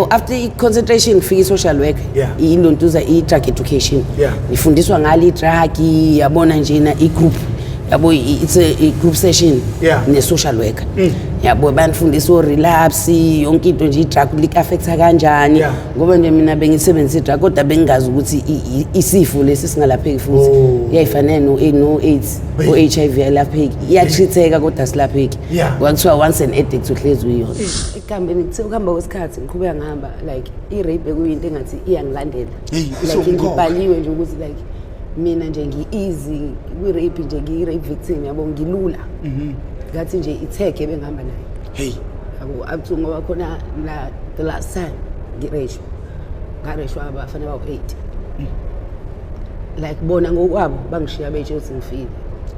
Yabo, after i-concentration kufika i-social work, ilontuza i-drug education. Ngifundiswa ngale i-drug, yabona njena i-group, yabo, it's a group session ne-social worker, yabo, banifundisa o-relapse, yonke into nje, i-drug lik-affecta kanjani. Ngoba nje mina bengisebenzisa i-drug kodwa bengingazi ukuthi isifo lesi singalapheki futhi. Iyayifanele no-AIDS, o-HIV ayalapheki, iya-treat-eka kodwa silapheki. Kwakuthiwa once an addict uhlezi uyona. Ekuhambeni, kuthe ukuhamba kwesikhathi ngiqhubeka ngihamba, like i-rape bekuyinto engathi iyangilandela. Hey, like isiwumkhokha. Ngibhaliwe nje ukuthi like mina nje ngi-easy kwi-rape nje, ngiyi-rape victim, yabo, ngilula. Ngathi nje i-tag ebengihamba nayo. Yabo, up to ngoba khona la the last time ngireshwa, ngareshwa abafana bawu-8. Like bona ngokwabo bangishiya betshe ukuthi ngifile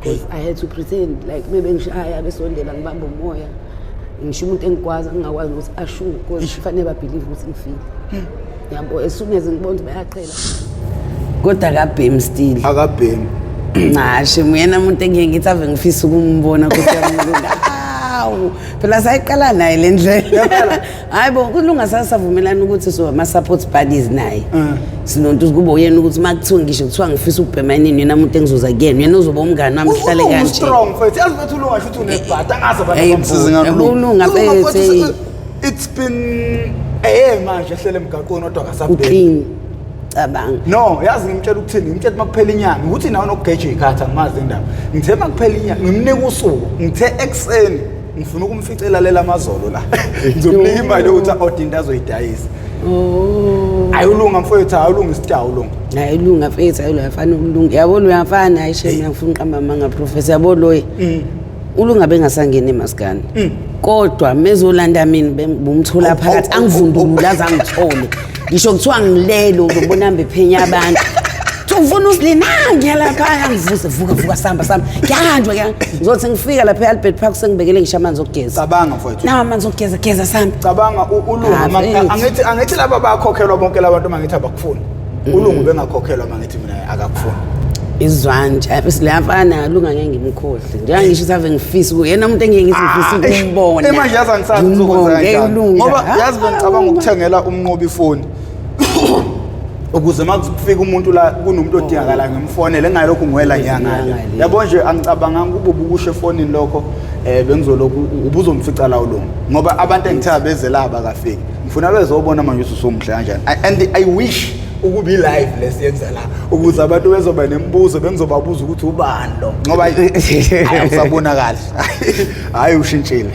because I had to pretend like bebengishaya, besondela, ngibamba umoya, ngisho umuntu engikwazi ngingakwazi ukuthi ashu because kufanele ba-believe ukuthi ngifile, yabo. As soon as ngibona ukuthi bayaqhela, kodwa akabhemi still. Akabhemi. Ngashe nguyena umuntu engiye ngithi ave ngifisa ukumbona, Nkosi yami. Hawu, phela sayiqala naye le ndlela. Hayi bo, kulunga, sasavumelana ukuthi so ama-support buddies naye. Sinonto kuba uyena ukuthi uma kuthiwa, ngisho kuthiwa ngifisa ukubhema inini, yena umuntu engizoza kuyena, uyena uzoba umngani wami, sihlale kanje. Strong mfethu, yazi mfethu, ulunga shuthi unebhadi, angazi abantu Hey, abamsize ngani. yabo, ulunga mfethu, hey. It's been manje ehlele emgaqweni kodwa akasabhemi. U-clean, cabanga. No, yazi ngimtshela ukuthini? Ngimtshela uma kuphela inyanga ukuthi nawe nokugeja iy'khathi, angimazi indaba. Ngithe uma kuphela inyanga ngimnika usuku, ngithe ekuseni ngifuna ukumfica elalela amazolo la, ngizomnika imali yokuthi a-ode into azoyidayisa. Hayi, ulunga mfowethu, hayi, ulunga isitawu, ulunga. Hayi, ulunga mfethu, hayi, uyafana ulunga, yabo, uyafana. Hayi shem, ngifuna uqamba amanga, professor, yabo, loyi ulunga bengasangeni emaskani kodwa mezolanda mina bumthola phakathi. Angivundulula aze angithole, ngisho kuthiwa ngilele uzobona hambe ephenya abantu. Kuthiwa ufuna usilina, ngiyalaphaya, ngivuse, vuka vuka, samba samba, kuyahanjwa, ngizothi ngifika lapha e-Albert Park sengibekele ngisho amanzi okugeza. Cabanga mfowethu. Nawa amanzi okugeza, geza, samba. Cabanga ulunga. Ah, mfethu. Angithi laba bakhokhelwa bonke labantu, uma ngithi abakufuni ulungu, bengakhokhelwa, uma ngithi mina akakufuni. Izwanje leyafana lunga ngeke ngimkhohle, njengoba ngisho ukuthi ave ngifisa yena umuntu engeke ngithi ngifisa ukumbona. Manje yazi angisazi ngizokwenza Ngimbonge, kanjani ulunga. ngoba yazi bengicabanga ukuthengela umnqobi ifoni ukuze uma kufika umuntu la kunomuntu odingakalayo ngimfonele, engayilokhu ngiwela ngiyangale. Ngiyangale. Yabo nje, angicabanganga ukuba ubukusho efonini lokho, bengizolokhu ubuzomfica la ulunga, ngoba abantu engithe beze la abakafiki, ngifuna bezobona manje ukuthi usumuhle kanjani. And I wish ukuba i-live lesiyenza la ukuze abantu bezoba nemibuzo, bengizobabuza ukuthi ubani lo, ngoba hayi, awusabonakali, hayi, ushintshile,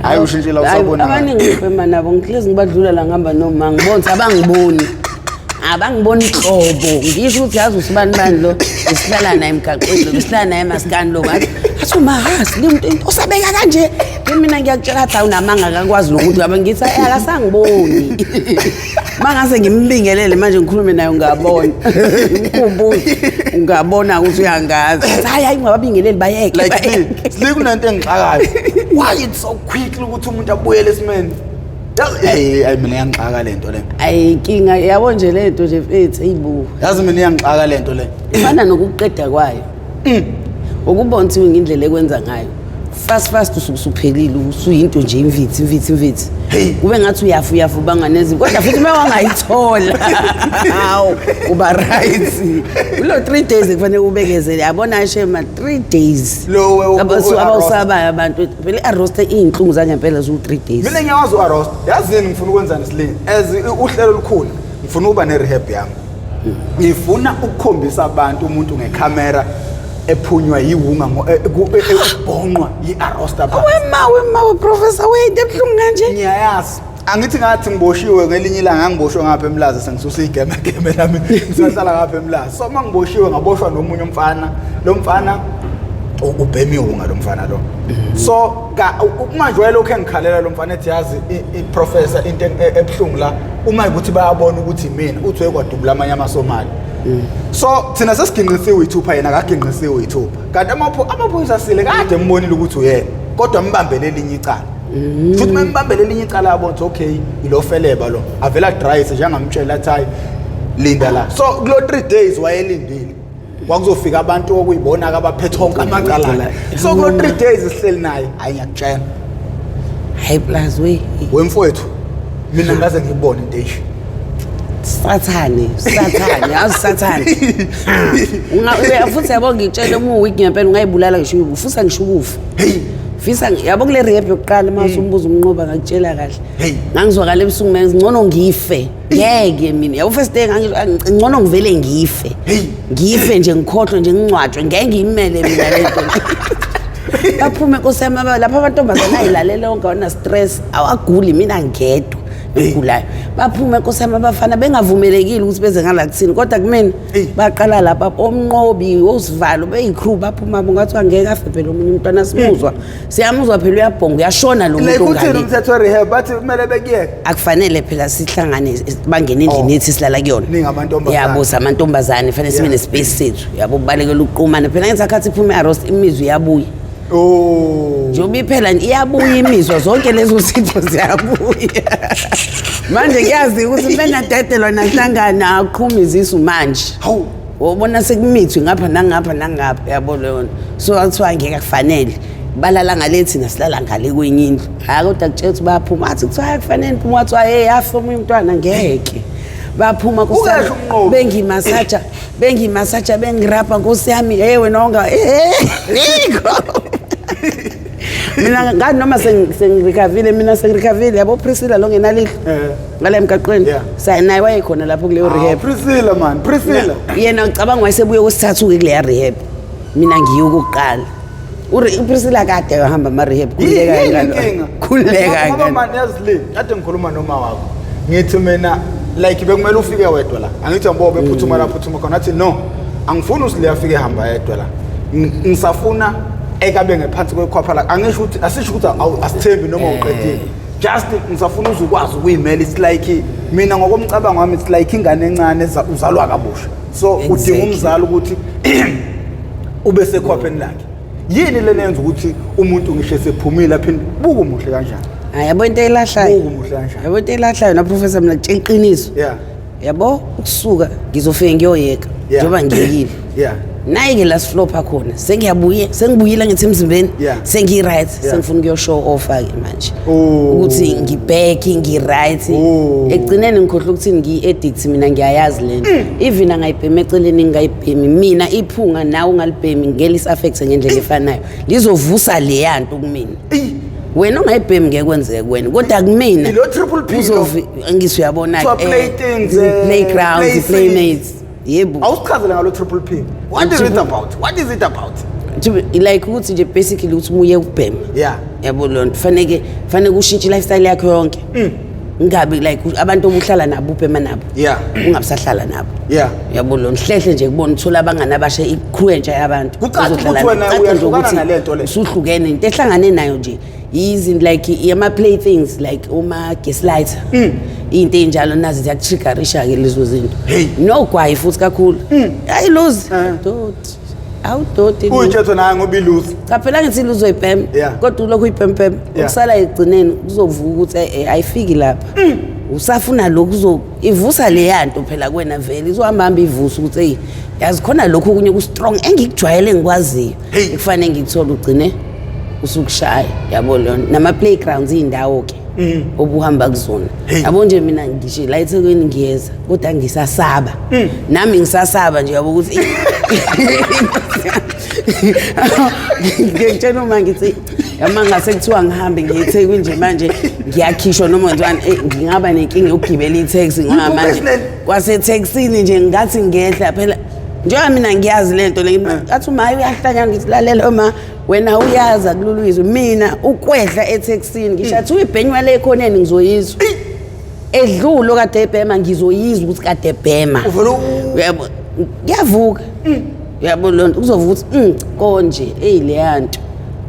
hayi, ushintshile, awusabonakali. Abaningi ngibhema nabo, ngihlezi ngibadlula la ngihamba noma ngibona ukuthi abangiboni, abangiboni nhlobo. Ngisho ukuthi yazi usibani bani lo besihlala naye emgaqweni, lo besihlala naye emaskani, lo ngathi athi umahasi le muntu into osabeka kanje ke. Mina ngiyakutshela, athi awunamanga, akakwazi nokuthi ngabe ngithi, "Ayi, akasangiboni." Mangase ngimbingelele manje, ngikhulume naye, ungabona umkhumbuzo, ungabona ukuthi uyangazi. Athi, hayi hayi, ungababingeleli, bayeke. Like Bayeke. Sli, kunento engixakayo, why it's so quickly ukuthi umuntu abuyele esimeni? Yazi, hey, ayi, mina iyangixaka lento le. Ayi, inkinga yabo nje lento nje mfethu, eyibu. Yazi mina iyangixaka lento le. Ifana nokuqeda kwayo, ukubona ukuthi ngendlela ekwenza ngayo fast fast, usuke usuphelile, usuyinto nje, imvithi imvithi imvithi. Hey. Kube ngathi uyafa uyafa, ubanga nezinto, kodwa futhi uma wangayithola, hawu, uba right kulo 3 days kufanele ubekezele, yabona shema, 3 days. Lo Abawusabayo abantu phela i-arrosta, iy'nhlungu zangempela ziwu-3 days. Mina ngiyawazi u-arrost. Yazini ngifuna ukwenzani silingi as uhlelo olukhulu? Ngifuna ukuba ne-rehab yami, ngifuna ukukhombisa abantu umuntu ngekhamera ephunywa yiwunga ebhonqwa yi-arrosta phansi. Wema wema we professor, weyinto ebuhlungu kanje. Ngiyayazi, angithi ngathi ngiboshiwe ngelinye ilanga, ngiboshwe ngapha eMlazi, sengisusa igemegeme lami, ngisahlala ngapha eMlazi. So uma ngiboshiwe, ngaboshwa nomunye umfana, lo mfana ubhema iwunga lo mfana lo. So manje wayelokhu engikhalela lo mfana, ethi yazi i-professor, into ebuhlungu la uma ukuthi bayabona ukuthi mina uthi wekwadubula amanye amaSomali. So thina sesiginqisiwe ithupha, yena akaginqisiwe ithupha, kanti amaphoyisa asile kade embonile ukuthi uyena, kodwa mbambele elinye icala futhi. Uma mbambele elinye icala, yabona ukuthi okay, ilo feleba lo, avela drayise njengamtshela athi hayi, linda la. So kulo 3 days wayelindile, kwakuzofika abantu okuyibona-ke abaphethe onke amacala akhe. So kulo 3 days sihleli naye, hayi, ngiyakutshela. Hayi plus we. Wemfowethu. Mina ngaze ngibone into enje. Sathane, sathane, yazi sathane. Unga futhi yabo ngikutshela uma uweak ngempela ungayibulala ngisho ufisa ngisho ukufa. Hey. Fisa yabo kule rehab yokuqala uma usumbuza umnqoba ngakutshela kahle. Hey. Ngangizwakala ebusuku mina ngcono ngife. Ngeke mina. Yabo first day ngcono ngivele ngife. Hey. Ngife nje ngikhohlwe nje ngingcwatshwe ngeke ngiyimele mina le nto. Baphume nkosi yami lapha amantombazane ayilalela wonke awona stress awaguli mina ngedwa ngigulayo. Baphume nkosi yami abafana bengavumelekile ukuthi beze ngala kuthini kodwa kumina baqala lapha omnqobi osivalo beyi-crew baphuma ngathiwa ngeke afe phela omunye umntwana simuzwa siyamuzwa phela uyabhonga uyashona lo Like muntu uthini ongale umthetho we-rehab bathi kumele bekuyeke. Akufanele phela sihlangane bangene endlini Oh. yethu silala kuyona. Ningamantombazane. Yabo, samantombazane fanele sibe nespace sethu yabo, kubalekela ukuqumana phela ngesikhathi iphume i-arrest imizwa iyabuya. Oh. Njengoba iphela iyabuya imizwa zonke lezo zinto ziyabuya manje. Kuyazi ukuthi benadedelwa nahlangana aqhuma izisu manje. Hawu. Wobona sekumithwe ngapha nangapha nangapha yabo leyo nto. So akuthiwa ngeke akufanele balala ngale, thina silala ngale kwenye indlu. Hhayi kodwa kutshela ukuthi bayaphuma athi kuthiwa hayi kufanele phuma, wathiwa hey yafa omunye umntwana ngeke baphuma. Nkosi yami, Ungasho umnqobi. Bengimasaja bengimasaja bengirabha nkosi yami, hey wena onga yikho mina ngani noma sengirikhavile mina sengirikhavile yabo. Priscilla lo ngenalihlo ngala emgaqweni naye wayekhona lapho kuleyo rehab. Priscilla man, Priscilla. Yena ucabanga wayesebuye kwesithathu-ke kuleya rehab, mina ngiye okokuqala. UPriscilla kade wahamba ama-rehab. Khululeka. Yini Ngalo. inkinga? Khululeka Ngoba ngalo. man yazi le, kade ngikhuluma noma wakho. Ngithi mina like bekumele ufike wedwa la. Angithi ngibo bephuthuma la phuthuma khona athi no. Angifuni usile afike ehamba yedwa la. Ngisafuna ekabe ngephansi kwekhwapha la. Angisho ukuthi asisho ukuthi asithembi noma uqedile. Just ngisafuna uzukwazi ukuyimela. It's like mina ngokomcabango wami it's like ingane encane uzalwa kabusha. So udinga umzali ukuthi ube sekhwapheni lakhe. Yini lena yenza ukuthi umuntu ngisho esephumile aphinde buka umuhle kanjani? Hayi yabo into elahlayo. Buka umuhle kanjani? Yabo into elahlayo na professor, mina kutshela iqiniso. Yabo ukusuka ngizofike ngiyoyeka njengoba ngiyekile. Nayi-ke la siflopha khona sengiyabuye sengibuyile ngithi emzimbeni sengiyi-right, sengifuna ukuyo-show off-ke manje ukuthi ngibheke ngi-right. Ekugcineni ngikhohlwa ukuthi ngiyi-addict mina, ngiyayazi lento. Even angayibhemi eceleni ngingayibhemi mina iphunga nawe ungalibhemi ngeke lisi-affect-e ngendlela efanayo, lizovusa leya nto kumina. Wena ungayibhemi ngeke kwenzeke kuwena kodwa kumina Ilo triple P lo. Angithi uyabona. Kuthiwa playthings, playgrounds, playthings. Playmates, yebo. Awusichazele ngalo triple P. What is it about? What is it about? Like ukuthi nje basically ukuthi umuye ukubhema yabo leyo nto faneke faneke ushintshe i-lifestyle yakho yonke, ngingabi like abantu obuhlala nabo ubhema nabo ungabisahlala nabo yabo leyo nto. Hlehle nje kubona uthola abangani abasha, i-crew entsha yabantu Kucace ozohlala ukuthi wena nabo. Kucace nje uyahlukana ukuthi nale nto le. usuhlukene. Into ehlangane nayo nje izinto like ama-play things like uma-gaslighter, iy'nto ey'njalo nazo ziyakutriggerisha-ke lezo zinto. Hey. Nogwayi futhi kakhulu ayiluzi doti awudoti. Uyitshetho naye ngoba iluzi. Cha phela ngithi uzoyibhema kodwa ulokhu uyibhempema ukusala ekugcineni kuzovuka ukuthi ayifiki lapha usafuna lokhu kuzo ivusa leya nto phela kuwena vele izohamba hamba ivusa ukuthi eyi yazi khona lokhu okunye ku-strong engikujwayele engikwaziyo Hey. ekufanele ngikuthole ugcine usukushaya yabo leyo nto. Nama-playgrounds iy'ndawo-ke obuhamba kuzona. Hey. Yabo nje mina ngisho la eThekwini ngiyeza kodwa ngisasaba nami ngisasaba nje yabo ukuthi ngiyakutshela uma ngithi yama ngase kuthiwa ngihambe ngiye eThekwini nje manje ngiyakhishwa noma kwenziwani, ngingaba nenkinga yokugibela itheksi ngoba manje Professional. kwasetheksini nje ngathi ngehla phela njengoba mina ngiyazi le nto le. Athi uma hayi uyahlanya, ngithi lalela uma wena uyazi akulula uyizwe mina ukwehla etheksini ngisho athi uyibhenywa le ekhoneni ngizoyizwa edlule okade ebhema ngizoyizwa ukuthi kade ebhema. Uvele Uyabo kuyavuka uyabo leyo nto kuzovuka ukuthi konje eyi leya nto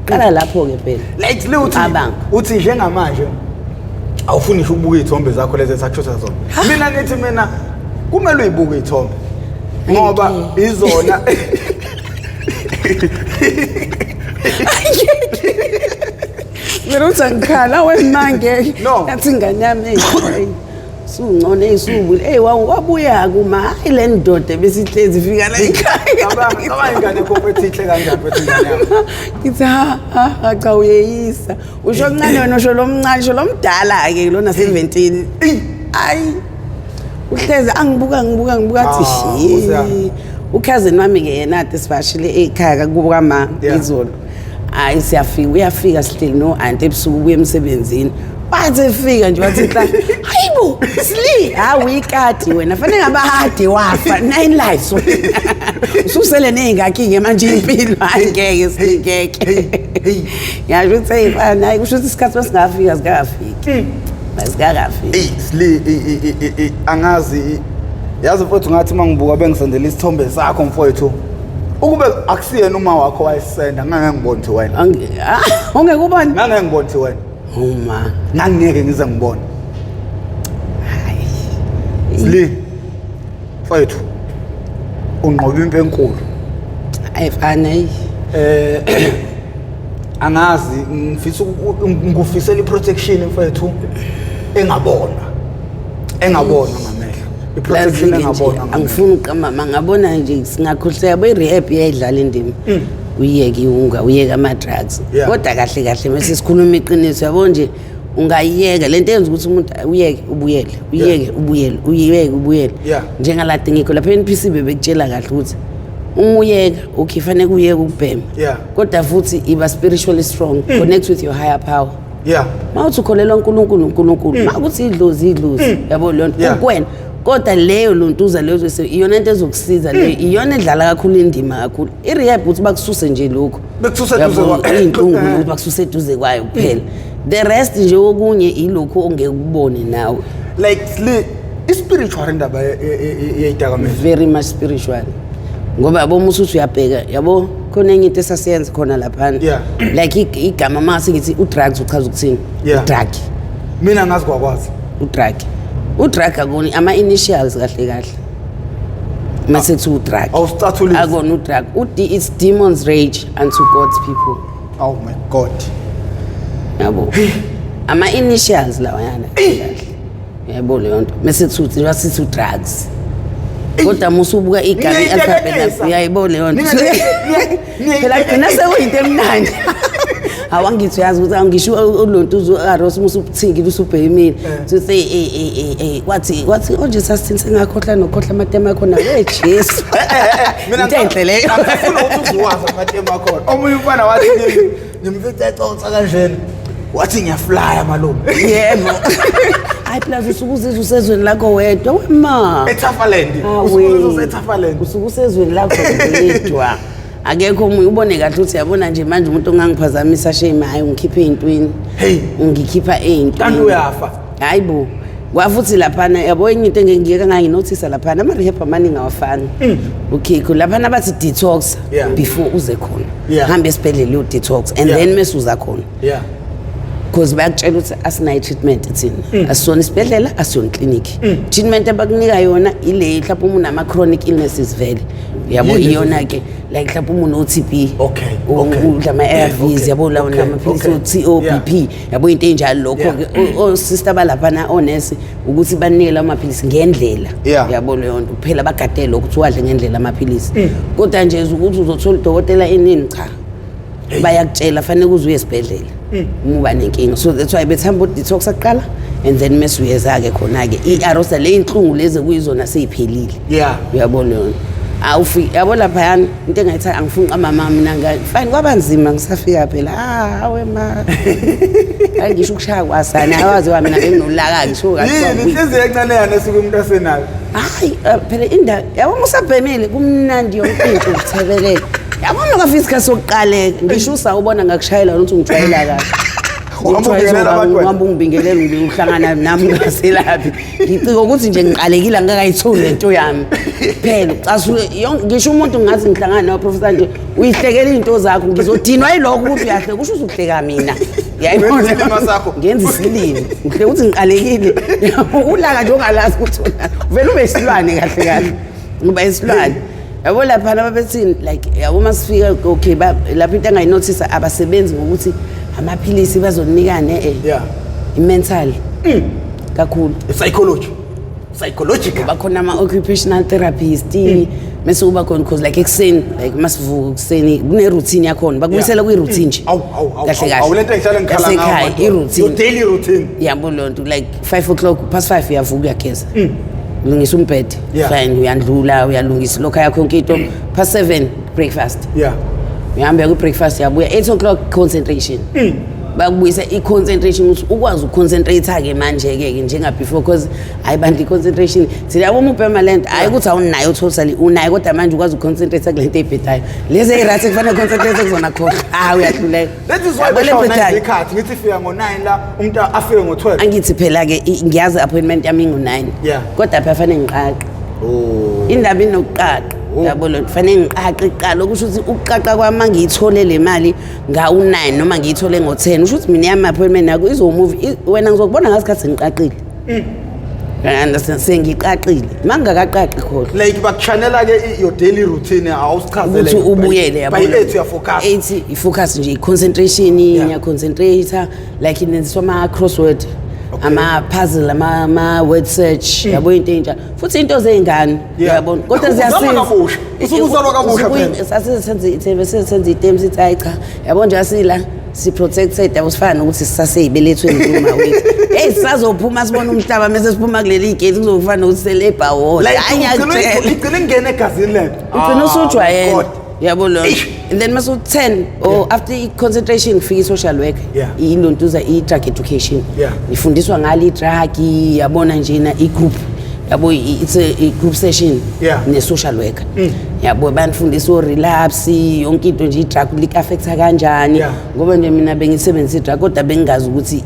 qala lapho-ke phela. Like le uthi Cabanga. Uthi njengamanje awufuni ngisho ukubuka iy'thombe zakho lezi esakushutha zona. Mina ngithi mina kumele uyibuke iy'thombe ngoba izona. Mina uthi angikhala wemangeke. No. Yathi ingane yami eyi. Sungcono eyisubule. Hey wabuya kuma hayi le ndoda besihlezi ifika la ekhaya. Cabanga ingane yakho ethi inhle kanjani mfethu ingane yakho. Ngithi ha ha ha, cha uyeyisa. Usho omncane wena usho lomncane usho lomdala ke lona 17. Ayi. Uhlezi angibuka ngibuka ngibuka athi Ah, shi. Nkosi yami. Ukhazini wami ke yena ade sivashile ekhaya kubo kama Yeah. izolo. Hayi siyafika uyafika sihleli no anti ebusuku ubuye emsebenzini. Wathi efika nje wathi nhla hayibo Sli hawu ikati wena fanele ngabahade wafa nine lives. Ususele nezingaki ke manje impilo hayi ngeke Sli ngeke. Hey. Ngisho ukuthi hey fana hayi kusho ukuthi isikhathi masingafika sikafiki. Masikakafiki. Ey Sli angazi yazi mfowethu ngathi mangibuka bengisendela isithombe sakho mfowethu. Ukube akusiyena uma wakho wayesenda ngangeke ngibone ukuthi wena. Ungeke ubone? Ngangeke ngibone ukuthi wena. Uma. Ngangeke ngize ngibone. Hayi. Sli mfowethu unqoba impi enkulu. Hayi fana hey. Angazi ngifisa ngikufisela iprotection mfowethu engabonwa. Engabonwa ngamehlo. Iprotection engabonwa ngamehlo. Angifuni uqamba ngabona nje singakhohleka bo i-rehab iyayidlala indima. Uyeke iwunga uyeke ama drugs. Kodwa kahle kahle mase sikhuluma iqiniso yabo nje ungayiyeka lento yenza ukuthi umuntu uyeke ubuyele uyeke ubuyele uyeke ubuyele. Njengalade ngikho lapha eNPC bebekutshela kahle ukuthi uma uyeka okay fanele uyeke ukubhema. Kodwa futhi iba spiritually strong, connect with your higher power. Mawuthi ukholelwa uNkulunkulu uNkulunkulu, mawuthi idlozi idlozi, yabo leyo nto kuwena. Kodwa leyo lontuza leyo iyona into ezokusiza leyo, iyona edlala kakhulu indima kakhulu. I-rehab ukuthi bakususe nje lokho. Bekususe eduze kwayo. Iy'nhlungu ukuthi bakususe eduze kwayo kuphela. The rest nje okunye ilokhu ongeke ukubone nawe. Like i-spiritual indaba yeyidakamizwa. Very much spiritual. Ngoba yabo uma usuthi uyabheka yabo khona enye into esasiyenza khona laphana. Like igama mase ngithi u-drugs uchaza ukuthini? U-drug. Mina ngazi kwakwazi. U-drug. U-drug akoni ama initials kahle kahle. Mase kuthi u-drug. Awusicathulisi. Akona u-drug. U-D it's demons rage unto God's people. Oh my God. Yabo. Ama initials lawa yana. Yabo leyo nto. Mase kuthi wasithi u-drugs. Kodwa musubuka igama i-alphabet uyayibona leyo nto. Phela gcina sekuyinto emnandi. Awangithi uyazi ukuthi angisho ulontuzo aros musubuthingile usubhemile. So say kwathi kwathi onje sasithini sengakhohlwa nokhohlwa amatema akhona we Jesu. Mina Into enhle leyo. Ngifuna ukuthi uzuwazi amatema akhona. Omunye umfana wathi ngimfice exoxa kanjena. Wathi ngiyaflya malume. Yebo. Hayi plus usuke uzizwa usezweni lakho wedwa wema. eTafaland. Usuke uzizwa useTafaland. Usuke usezweni lakho wedwa. Akekho omunye ubone kahle ukuthi yabona nje manje umuntu ongangiphazamisa shame hayi ungikhiphe ey'ntweni. Hey. Ungikhipha ey'ntweni. Kanti uyafa. Hayi bo. Kwafuthi laphana yabo enye into engiyeka nganginothisa laphana ama rehab amaningi awafani. Okay, laphana bathi detox before uze khona. Hambe esibhedlela uyo detox and then mase uza khona. Because bayakutshela ukuthi asinayo treatment thina. Asisona isibhedlela, asiyona clinic. Treatment abakunika yona ile mhlawumbe umuntu unama chronic illnesses vele. Yabo iyona ke like mhlawumbe umuntu o-TB. Okay. Udla ama ARVs yabo lawo namaphilisi o-TOBP yabo into enjalo lokho ke o sister balaphana onesi ukuthi banike lawo maphilisi ngendlela. Yabo leyo nto kuphela bagade lokho ukuthi wadle ngendlela amaphilisi. Kodwa nje ukuthi uzothola udokotela enini cha. Bayakutshela fanele uze uye esibhedlela uma uba nenkinga. So that's why bethamba detox aqala and then mase uyeza ke khona ke i-arosa le inhlungu lezi kuyizona seyiphelile. Uyabona yona. Awufiki yabo lapha yani into engayithatha angifuni qama mina fine kwabanzima ngisafika phela. Awe ma. Hayi ngisho ukushaya kwasana awazi wami mina benginolaka ngisho kahle. Yini inhliziyo encane yana esuke umuntu asenayo. Hayi phela indawo yabo musabhemile kumnandi yonke into ukuthebelela. Yabona ngafika isikhathi sokuqaleka ngisho usawubona ngakushayela ukuthi ungijwayela kahle. Uhamba ungibingelela uhlangana nami ngaselaphi. Ngicika ukuthi nje ngiqalekile angikayitholi lento yami. Phela ucasule ngisho umuntu ngathi ngihlangana nawe professor nje uyihlekela izinto zakho ngizodinwa yilokho ukuthi uyahleka kusho usuhleka mina. Yayibona ngenza isilimi. Ngihleka ukuthi ngiqalekile. Ulaka nje ongalazi ukuthi uvela ube isilwane kahle kahle. Ngoba isilwane. Yabo lapha babethini like yabo masifika okay lapha into engayinothisa abasebenzi ngokuthi amaphilisi bazonikane i-mental kakhulu i-psychology. Psychological. Bakhona ama-occupational therapist, mese kuba khona, cause like ekuseni, like masivuka ekuseni kune-routine yakhona, bakubuyisela kwi-routine nje. Awu awu awu. Kahle kahle. Awu, lento engihlale ngikhala ngayo. Yasekhaya, Madoda. i-routine. Your daily routine. Yabo leyo nto, like 5 o'clock, past 5 uyavuka, uyageza, ulungisa umbhede. Fine, uyandlula, uyalungisa lokho yakho yonke into. Past 7, breakfast. Uyahamba uya kwi-breakfast, uyabuya 8 o'clock, concentration. Bakubuyisa i-concentration ukuthi ukwazi ukuconcentrate-ke manje-ke ke njenga-before, because hayi bantu, i-concentration thina, yabo, uma ubhema le nto, hhayi ukuthi awunayo totally, unayo, kodwa manje ukwazi ukuconcentrate kule nto eyibhedayo. Lezi eyi-right kufanele concentrate kuzona, khohlwa, hayi, uyahluleka. That is why Yabo le beshawa ebhedayo. 9 ikhathi ngithi fika ngo-9 la, umuntu afike ngo-12. Angithi phela-ke ngiyazi i-appointment yami ingu-9. Kodwa phela fanele ngiqaqe. Indaba inokuqaqa. Yabo lo, fanele ngiqaqe kuqala, okusho ukuthi ukuqaqa kwami, uma ngiyithole le mali ngawu-9 noma ngiyithole ngo-10, kusho ukuthi mina yami appointment yakho izomove. Wena ngizokubona ngasikhathi sengiqaqile. You understand? Sengiqaqile, uma ngingakaqaqi, khohlwa. Like bakuchanela ke your daily routine, awusichazele. Ukuthi ubuyele. By 8 uyafocus. 8 i-focus nje, i-concentration. Ngiyaconcentrate, like nenziswa ama-crossword, ama-puzzle, ama-word search, yabo, into ey'njalo, futhi into zey'ngane. Yabona, kodwa Uzalwa ziyasiza. kabusha. Usuke uzalwa kabusha phela. Sasisenze ithembe, sisenze itembe, sithi hayi cha, yabo nje asila si-protected, yabo, sifana nokuthi sisasey'belethweni kuma wethu. Hey, sisazophuma sibone umhlaba, mese siphuma kuleli gate kuzofana nokuthi sele-labour ward. Like Hayi, ngiyakutshela. Igcine ingene egazini lento. Ugcina usujwayele. God. Yabo lo. Eish. And then mase u-10 or after i-concentration kufika i-social worker. Ilontuza i-drug education. Ifundiswa ngalo i-drug, yabona njena, i-group, yabo, it's a group session ne-social worker. Yabo, banifundisa o-relapse, yonke into nje, i-drug lik-affecta kanjani. Ngoba nje mina bengisebenzisa i-drug, kodwa bengingazi ukuthi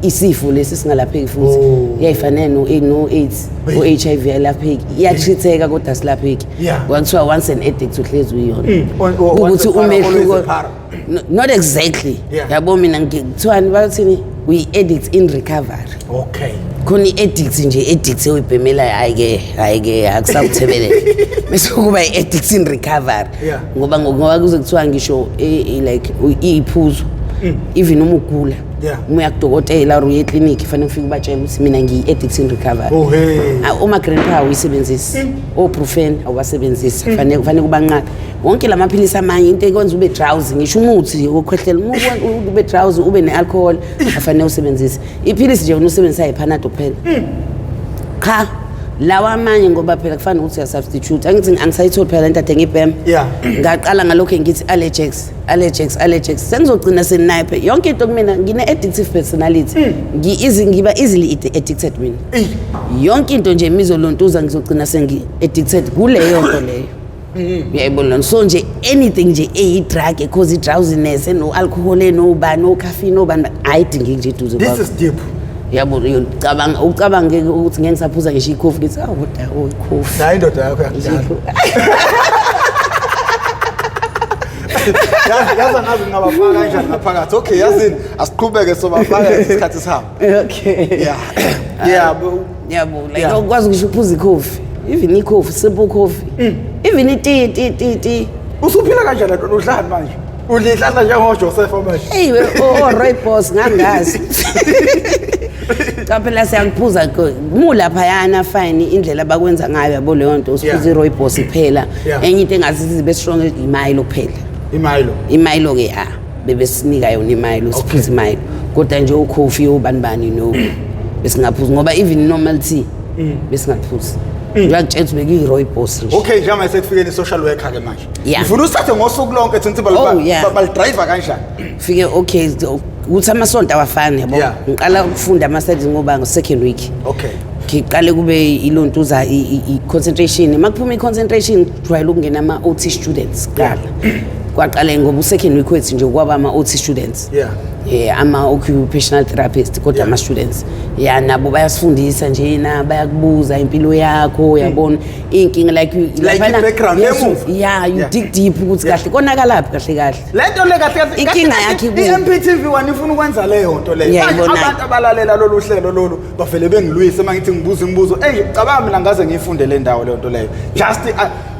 isifo lesi singalapheki futhi. Iyayifanele no-AIDS, o-HIV ayalapheki, iyatreat-eka kodwa silapheki. Kwakuthiwa once an addict uhlezi uyona. Once Ukuthi a para, always a umehluko para. No, not exactly. Yabo, mina kuthiwani, bathini, uyi-addict in recovery. Khona i-addict nje, i-addict oyibhemelayo, hhayi-ke, hhayi-ke, akusakuthebelela, bese kuba i-addict in recovery. Ngoba kuze kuthiwa ngisho like iy'phuzo, even uma ugula, uma uya kudokotela or uye eklinikhi, fanele ufike ubatshele ukuthi mina ngiyi-addict in recovery. Oh hey. Ah, oma-grandpa awuyisebenzisi, o-Brufen awubasebenzisi, kufanele kubanqabe wonke la maphilisi amanye, into ekwenza ube drowsy, ngisho umuthi wokukhwehlela, uma ube drowsy, ube ne-alcohol, afanele usebenzise iphilisi nje, wena usebenzisa iPanado kuphela cha, lawa amanye, ngoba phela kufana nokuthi uyasubstitute. Angithi angisayitholi phela lento ade ngibhema. Ngaqala ngalokho ngithi Allergex, Allergex, Allergex, sengizogcina seninayo phela yonke into kumina. Ngine-addictive personality, ngiba easily addicted mina. Yonke into nje mizolontuza, ngizogcina sengi-addicted kuleyo nto leyo, uyayibona? So nje anything nje eyi-drug ecause i-drowsiness, eno-alcohol, enobani, o-caffeine, obani, ayidingeki nje eduze This kwakho. is deep. Yabo, uyocabanga ucabange ukuthi ngeke ngisaphuza ngisho ikhofi, ngithi awu kodwa, oh, ikhofi. Nayo indoda yakho yakudala. Yazi angazi ngingabafaka kanjani ngaphakathi. Okay, yazini, asiqhubeke, sobafaka isikhathi sihamba. Okay. Yeah. Yabo, like ukwazi ngisho ukuphuza ikhofi, even ikhofi, simple coffee, even itiye, tea, tea, tea. Usuphila kanjani lento, udlani manje? Udla ihlahla njengoJoseph manje. Hey, o rooibos ngangazi. Cha phela siyakuphuza mu laphayana, fine, indlela abakwenza ngayo, yabo, leyo nto usiphuza i-rooibos kuphela. Enye into engasithi zibe strong, iMilo kuphela. IMilo. IMilo ke, ya, bebesinika yona iMilo, siphuza iMilo. Kodwa nje ukhofi obani bani, no. Besingaphuzi ngoba even normal tea besingaphuzi. Uyakutshela ukuthi bekuyi-rooibos nje. Okay, njengoba sekufikeni i-social worker ke manje. Ngifuna usithathe ngosuku lonke thina Oh, yeah. balidrive kanjani? Fike, okay, ukuthi amasonto awafani, yabo. Ngiqala ukufunda ama-studies ngoba ngo-second week. Ngiqale kube ilontuza i-concentration. Uma kuphuma i-concentration, kujwayele ukungena ama-OT students kuqala. Kwaqale ngoba u-second week wethu nje kwaba ama-OT students. Ama-occupational therapist, kodwa ama-students, ya, nabo bayasifundisa njena, bayakubuza impilo yakho, uyabona, iy'nkinga like Like i-background yes, emuva. yeah, you dig deep ukuthi kahle konakalaphi kahle kahle. Le nto le kahle kahle Inkinga yakhe ikuphi? I-MPTV 1 ifuna ukwenza leyo nto leyo. Yeah, Manje ibona. abantu abalalela lolu hlelo lolu bavele bengilwise uma ngithi ngibuza imibuzo. Ey, cabanga mina ngaze ngiyifunde le ndawo leyo nto leyo. Just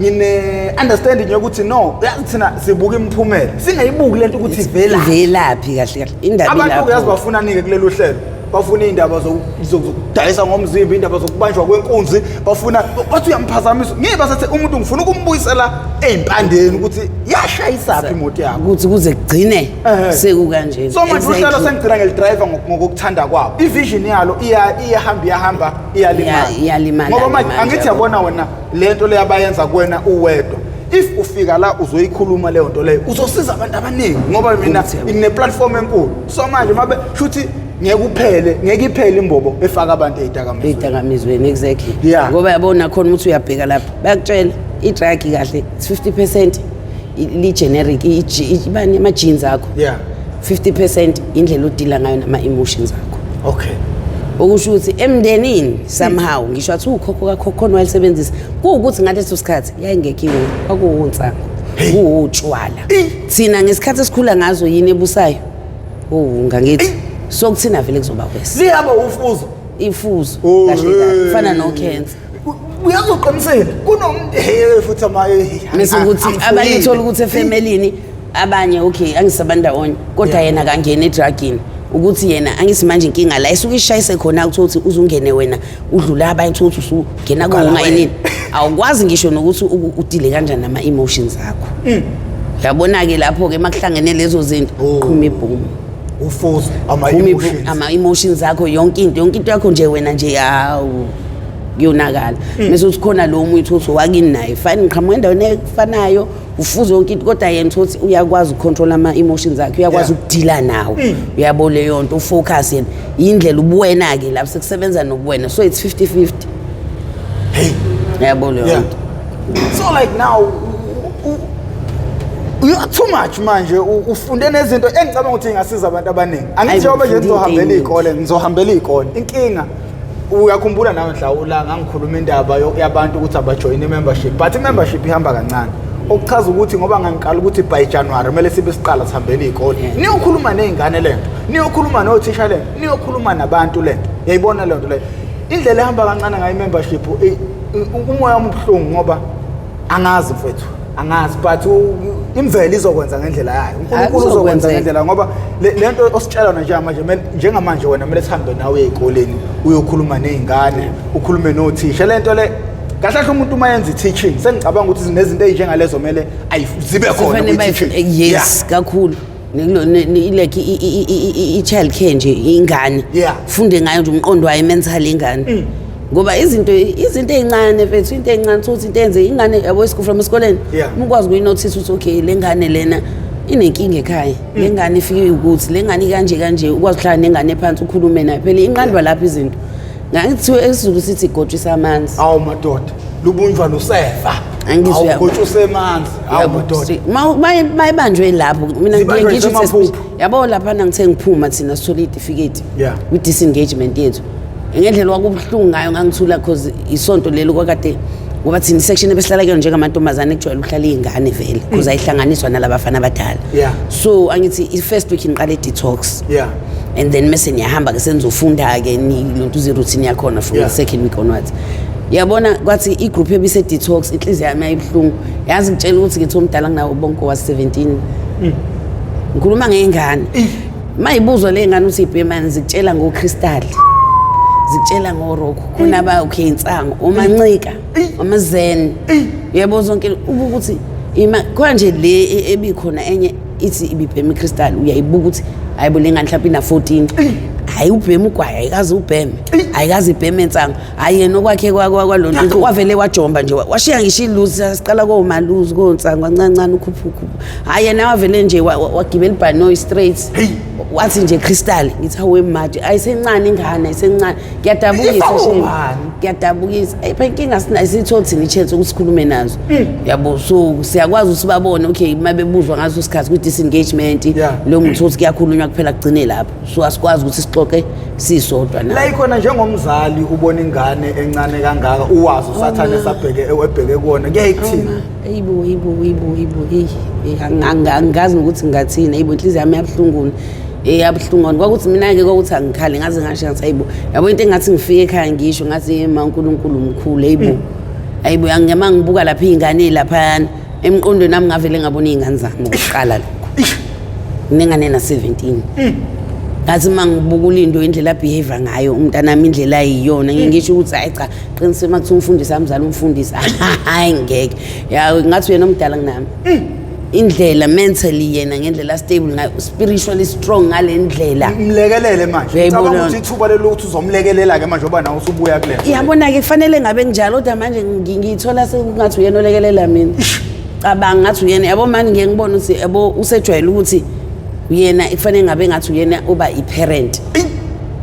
ngine understanding yokuthi no, yazi thina sibuka imiphumela. Singayibuki lento ukuthi ivela. Ivelaphi kahle kahle indaba Abantu ilapho. uyazi bafuna nike kulelu hlelo. Bafuna iy'ndaba zokudayisa ngomzimba, iy'ndaba zokubanjwa kwenkunzi, bafuna bathi uyamphazamisa. Ngeke basathi umuntu ngifuna ukumbuyisela ey'mpandeni ukuthi yashayisaphi imoto yakho. Ukuthi kuze kugcine sekukanjena. So manje uhlelo sengigcina ngelidrayiva ngokuthanda kwabo. I-vision yalo iyahamba iyahamba iyalimala. Iyalimala. Ngoba manje angithi yabona wena le nto le abayenza kuwena uwedwa. If ufika la uzoyikhuluma leyo nto leyo uzosiza abantu abaningi ngoba mina ngine-platform enkulu. So manje mabe shuthi ngeke uphele, ngeke iphele imbobo efaka abantu ey'dakamizweni. Ey'dakamizweni, exactly. Ngoba yabona khona ukuthi uyabheka lapha bayakutshela i-drug kahle it's 50% li-generic, ibani ama-genes akho. 50% indlela odila ngayo nama-emotions akho. Okay. Okusho ukuthi emndenini somehow ngisho athi ukhokho kakhokho khona wayesebenzisa kuwukuthi ngaleso sikhathi yayingekho iwo kwakuwunsangu kuwutshwala. Thina ngesikhathi esikhula ngazo yini ebusayo? Oh ngangithi so kuthina vele kuzoba worse. Liyaba ufuzo. Ifuzo kahle kahle kufana no cancer. Uyazoqinisela kunomndeni futhi ama Mase ukuthi abanye uthola ukuthi efemelini abanye okay angisabandawonye kodwa yena akangena edrugini ukuthi yena angisimanje inkinga la isuke ishayise khona ukuthi uzungene wena udlula abanye ukuthi usungena kuwunga inini awukwazi ngisho nokuthi udile kanjani nama emotions akho. Uyabona ke lapho ke makuhlangene lezo zinto qhuma ibhomu. Ufuzo ama emotions. Ama emotions akho yonke into yakho nje wena nje hawu kuyonakala. Bese uthi khona lo muntu uthi wakini naye fine ngiqhamuka endaweni efanayo ufuzo yonke into kodwa yena uthi uyakwazi ukucontrol ama emotions akhe uyakwazi ukudila nawo. Uyabo leyo nto ufocus yena indlela ubuwena ke lapho sekusebenza nobuwena so it's 50-50. Hey. Uyabo leyo nto. So like now you are too much manje ufunde nezinto engicabanga ukuthi ingasiza abantu abaningi. Angithi njengoba nje ngizohambela izikole, ngizohambela izikole. Inkinga uyakhumbula nawe Nhlawula ngangikhuluma indaba yabantu ukuthi abajoyine membership but i-membership ihamba kancane. Okuchaza ukuthi ngoba ngangiqala ukuthi by January kumele sibe siqala sihambele izikole. Niyokhuluma nezingane lento, niyokhuluma nothisha lento, niyokhuluma nabantu lento. Uyayibona lento leyo. Indlela ehamba kancane ngayo i-membership umoya wami ubuhlungu ngoba angazi mfethu. Angazi but imvelo izokwenza ngendlela yayo. uNkulunkulu uzokwenza ngendlela ngoba lento ositshela yona njengamanje njengamanje wena kumele sihambe nawe ezikoleni uyokhuluma nezingane, ukhulume nothisha. Lento le kahle kahle umuntu uma yenza i-teaching sengicabanga ukuthi nezinto ezinjengalezo kumele zibe khona kwi-teaching. Yes, kakhulu. Like i-child care nje ingane. Funde ngayo nje umqondo wayo mental ingane. Ngoba izinto ezincane mfethu into encane ukuthi into enze ingane yabo from esikoleni uma ukwazi ukuyinotice ukuthi okay le ngane lena inenkinga ekhaya le ngane ifike ukuthi le ngane kanje kanje ukwazi ukuhlala nengane phansi ukhulume nayo phela inqandwa lapha izinto ngangithiwe esiZulu sithi igotshisa amanzi. Awu madoda lubunjwa lusefa. Awugotshisa amanzi. Awu madoda mayibanjwe lapho mina ngisho yabo lapha ngithe ngiphuma thina sithola itifiketi kwi disengagement yethu. Ngendlela kwakubuhlungu ngayo ngangithula cause isonto lelo kwakade ngoba thina isection ebesihlala kuyona njengamantombazane kujwayele ukuhlala iy'ngane vele cause ayihlanganiswa nalabafana abadala. So angithi i-first week ngiqale detox. And then mase niyahamba ke senizofunda ke nilontuza i-routine yakhona from the second week onwards. Yabona kwathi i-group ebise detox inhliziyo yami ayibuhlungu. Yazi ngitshela ukuthi ngithi umdala kunawo bonke was 17. Ngikhuluma ngengane. Mayibuzwa le ngane uthi ibhemani zikutshela ngo-crystal. Zikutshela ngo-rock khona ba okay insango omancika amazen uyabo zonke ukuthi ima konje le ebikhona enye ithi ibibhema i-crystal uyayibuka ukuthi hayibo le ngane mhlawumbe ina 14 hayi ubhema ugwayi ayikaze ubheme ayikaze ibheme insango hayi yena okwakhe kwalonto wavele wajomba nje washiya ngisho iluzi siqala komaluzi konsango kancancane ukhuphukhuphu hayi yena wavele nje wagibela ibhanoyi straight wathi nje crystal ngithi awe manje ayisencane ingane ayisencane ngiyadabukisa shame ngiyadabukisa phela inkinga sinayo thina i-chance ukuthi sikhulume nazo yabo so siyakwazi ukuthi babone okay uma bebuzwa ngaso sikhathi kwi-disengagement lo muntu uthi kuyakhulunywa kuphela kugcine lapho so asikwazi ukuthi sixoxe sisodwa naye. La ikhona njengomzali ubona ingane encane kangaka uwazi usathane sabheke ebheke kuona kuyayikuthini? Ayibo ayibo ayibo ayibo hey angazi ukuthi ngingathini ayibo inhliziyo yami yabuhlungu yabuhlungu kwakuthi mina ke kwakuthi angikhali ngaze ngasho ngathi ayibo yabo into engathi ngifike ekhaya ngisho ngathi ma uNkulunkulu mkhulu ayibo ayibo angema ngibuka lapha izingane lapha emqondweni nami ngavele ngabona izingane zami ukuqala lokho nengane na 17 Ngathi uma ngibuka uLindo indlela abehave ngayo umntanami, indlela ayiyona, ngisho ukuthi hayi cha, qinisile uma kuthiwa umfundisi amzala umfundisi, hayi ngeke. Ya, ngathi uyena omdala kunami. Indlela mentally yena, ngendlela stable ngayo, spiritually strong ngale ndlela. Mlekelele manje. Uyayibona. Cabanga ukuthi ithuba lelo ukuthi uzomlekelela ke manje, ngoba nawe usubuya kule nto. Yabona-ke, kufanele ngabe njalo, kodwa manje ngiyithola sekungathi uyena olekelela mina. Cabanga ngathi uyena, yabo, manje ngiye ngibone ukuthi, yabo, usejwayele ukuthi uyena kufanele ngabe ngathi uyena uba i-parent.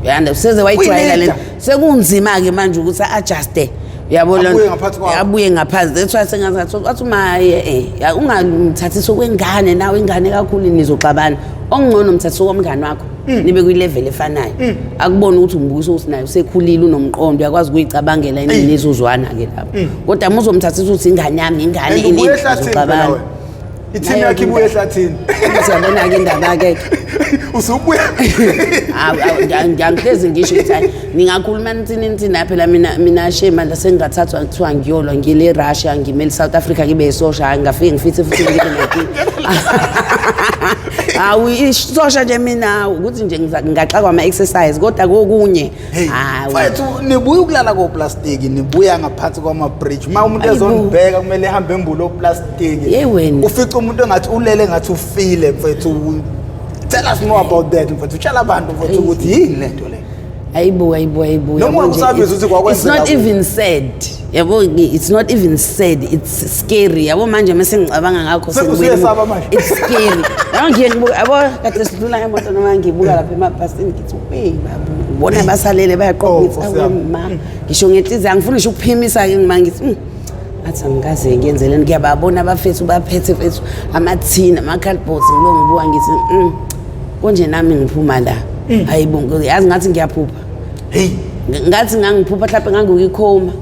Yanda useze wayijwayela le. Uyi-leader. Sekunzima-ke manje ukuthi a-adjuste, uyabo Abuye nto. ngaphansi kwakho. Abuye ngaphansi. That's why sengathi wathi maye ungamthathisi okwengane nawe, ingane kakhulu nizoxabana. Okungcono umthathise okomngane wakho, nibe kwi-level efanayo, akubone ukuthi umbukiso ukuthi naye usekhulile, unomqondo, uyakwazi ukuyicabangela, nizozwana-ke lapho. Kodwa uma uzomthathisa ukuthi ingane yami, ingane, And ini, ubuye ehlathini phela nizoxabana. wena. I-team Nayo yakho ibuye ehlathini. Uyabona-ke indaba-ke. Usubuya. Ngihlezi ngisho ukuthi hayi, ningakhuluma nithini nithini, hayi phela mina shema la sengingathathwa kuthiwa ngiyolwa ngile Russia, ngimele South Africa, ngibe isosha, hayi ngafike ngifithe futhi ngibe nenkinga. Hawu, isosha nje mina ukuthi nje ngingaxakwa ama-exercise, kodwa kokunye Hey, hawu. mfethu, nibuya ukulala koplastiki, nibuya ngaphansi kwama-bridge. Uma umuntu Ayibo. ezonibheka kumele ehambe embulo oplastiki. Yey wena. Ufica umuntu engathi ulele, ngathi ufile, mfethu. Tell us more about that, mfethu. Tshela abantu, mfethu, ukuthi yini lento le. Ayibo, ayibo, ayibo. Noma Yabo nje, ungakusabiza ukuthi kwakwenzeka it's not kuphi. even sad, yabo, it's not even sad, it's scary, yabo. Manje mase ngicabanga ngakho, Sekusuyesaba manje. It's scary, yabo. Ngiye ngibuka, yabo, kade sidlula ngemoto noma ngibuka lapha emabhasini, ngithi wey babu, ubona basalele bayaqoqa. Oh, Ngithi Nkosi awe yami. ma, ngisho ngenhliziyo angifuni ngisho ukuphimisa-ke, ngima ngithi ngathi angikaze ngiyenzeleni. Ngiyababona abafethu baphethe, mfethu, amathini, ama-cardboards, ngilo ngibuka ngithi konje nami ngiphuma la. Hayibo, yazi ngathi ngiyaphupha. Hey. Ngathi ngangiphupha, mhlawumbe ngangikwikhoma,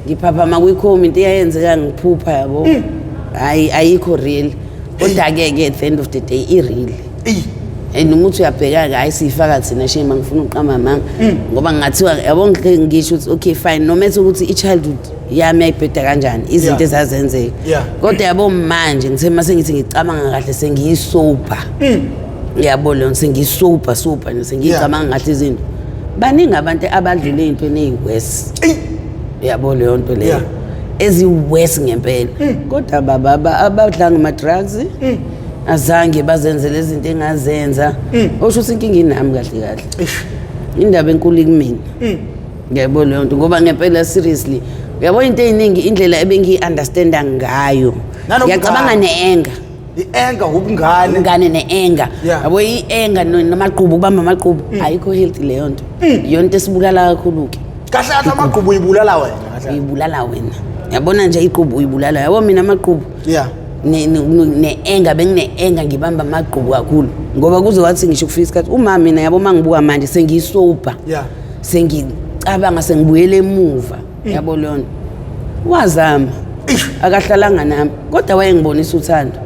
ngiphaphama kwikhoma, into eyayenzeka ngiphupha, yabo. Hayi, ayikho real, kodwa-ke ke at the end of the day i-real. Eyi. And uma uthi uyabheka-ke, hhayi, siyifaka thina shame, angifuna ukuqamba amanga, ngoba ngingathiwa, yabo, ngike ngisho ukuthi okay fine, noma ethi ukuthi i-childhood yami yayibheda kanjani, izinto ezazenzeka, kodwa yabo manje ngithe uma sengithi ngicabanga kahle, sengiyisober, yabo leyo, sengiyisober sober nje, sengiyicabanga kahle izinto. Baningi abantu abadlule ey'ntweni ey'worse, yabo leyo nto leyo, ezi-worse ngempela, kodwa baba abadlanga ama-drugs, azange bazenzele izinto engazenza. Osho ukuthi inkinga inami kahle kahle. Indaba enkulu kumina, ngiyayibona leyo nto, ngoba ngempela seriously, uyabona, into ey'ningi indlela ebengiyi-understanda ngayo, Nanomngane. ngiyacabanga ne-anger. I-anger, ubungane. Ingane ne-anger. Yabo, i-anger namagqubu, ukubamba amagqubu, ayikho healthy leyo nto. Iyona into esibulala kakhulu-ke. Kahle kahle amagqubu uyibulala wena kahle kahle. Uyibulala wena, yabona nje, igqubu uyibulala, yabo. Mina amagqubu ne-anger, bengine-anger, ngibamba amagqubu kakhulu, ngoba kuze wathi ngisho kufika isikhathi uma mina, yabo, uma ngibuka manje sengiyisober, sengicabanga, sengibuyele emuva, yabo leyo nto. Wazama, akahlalanga nami, kodwa wayengibonisa uthando,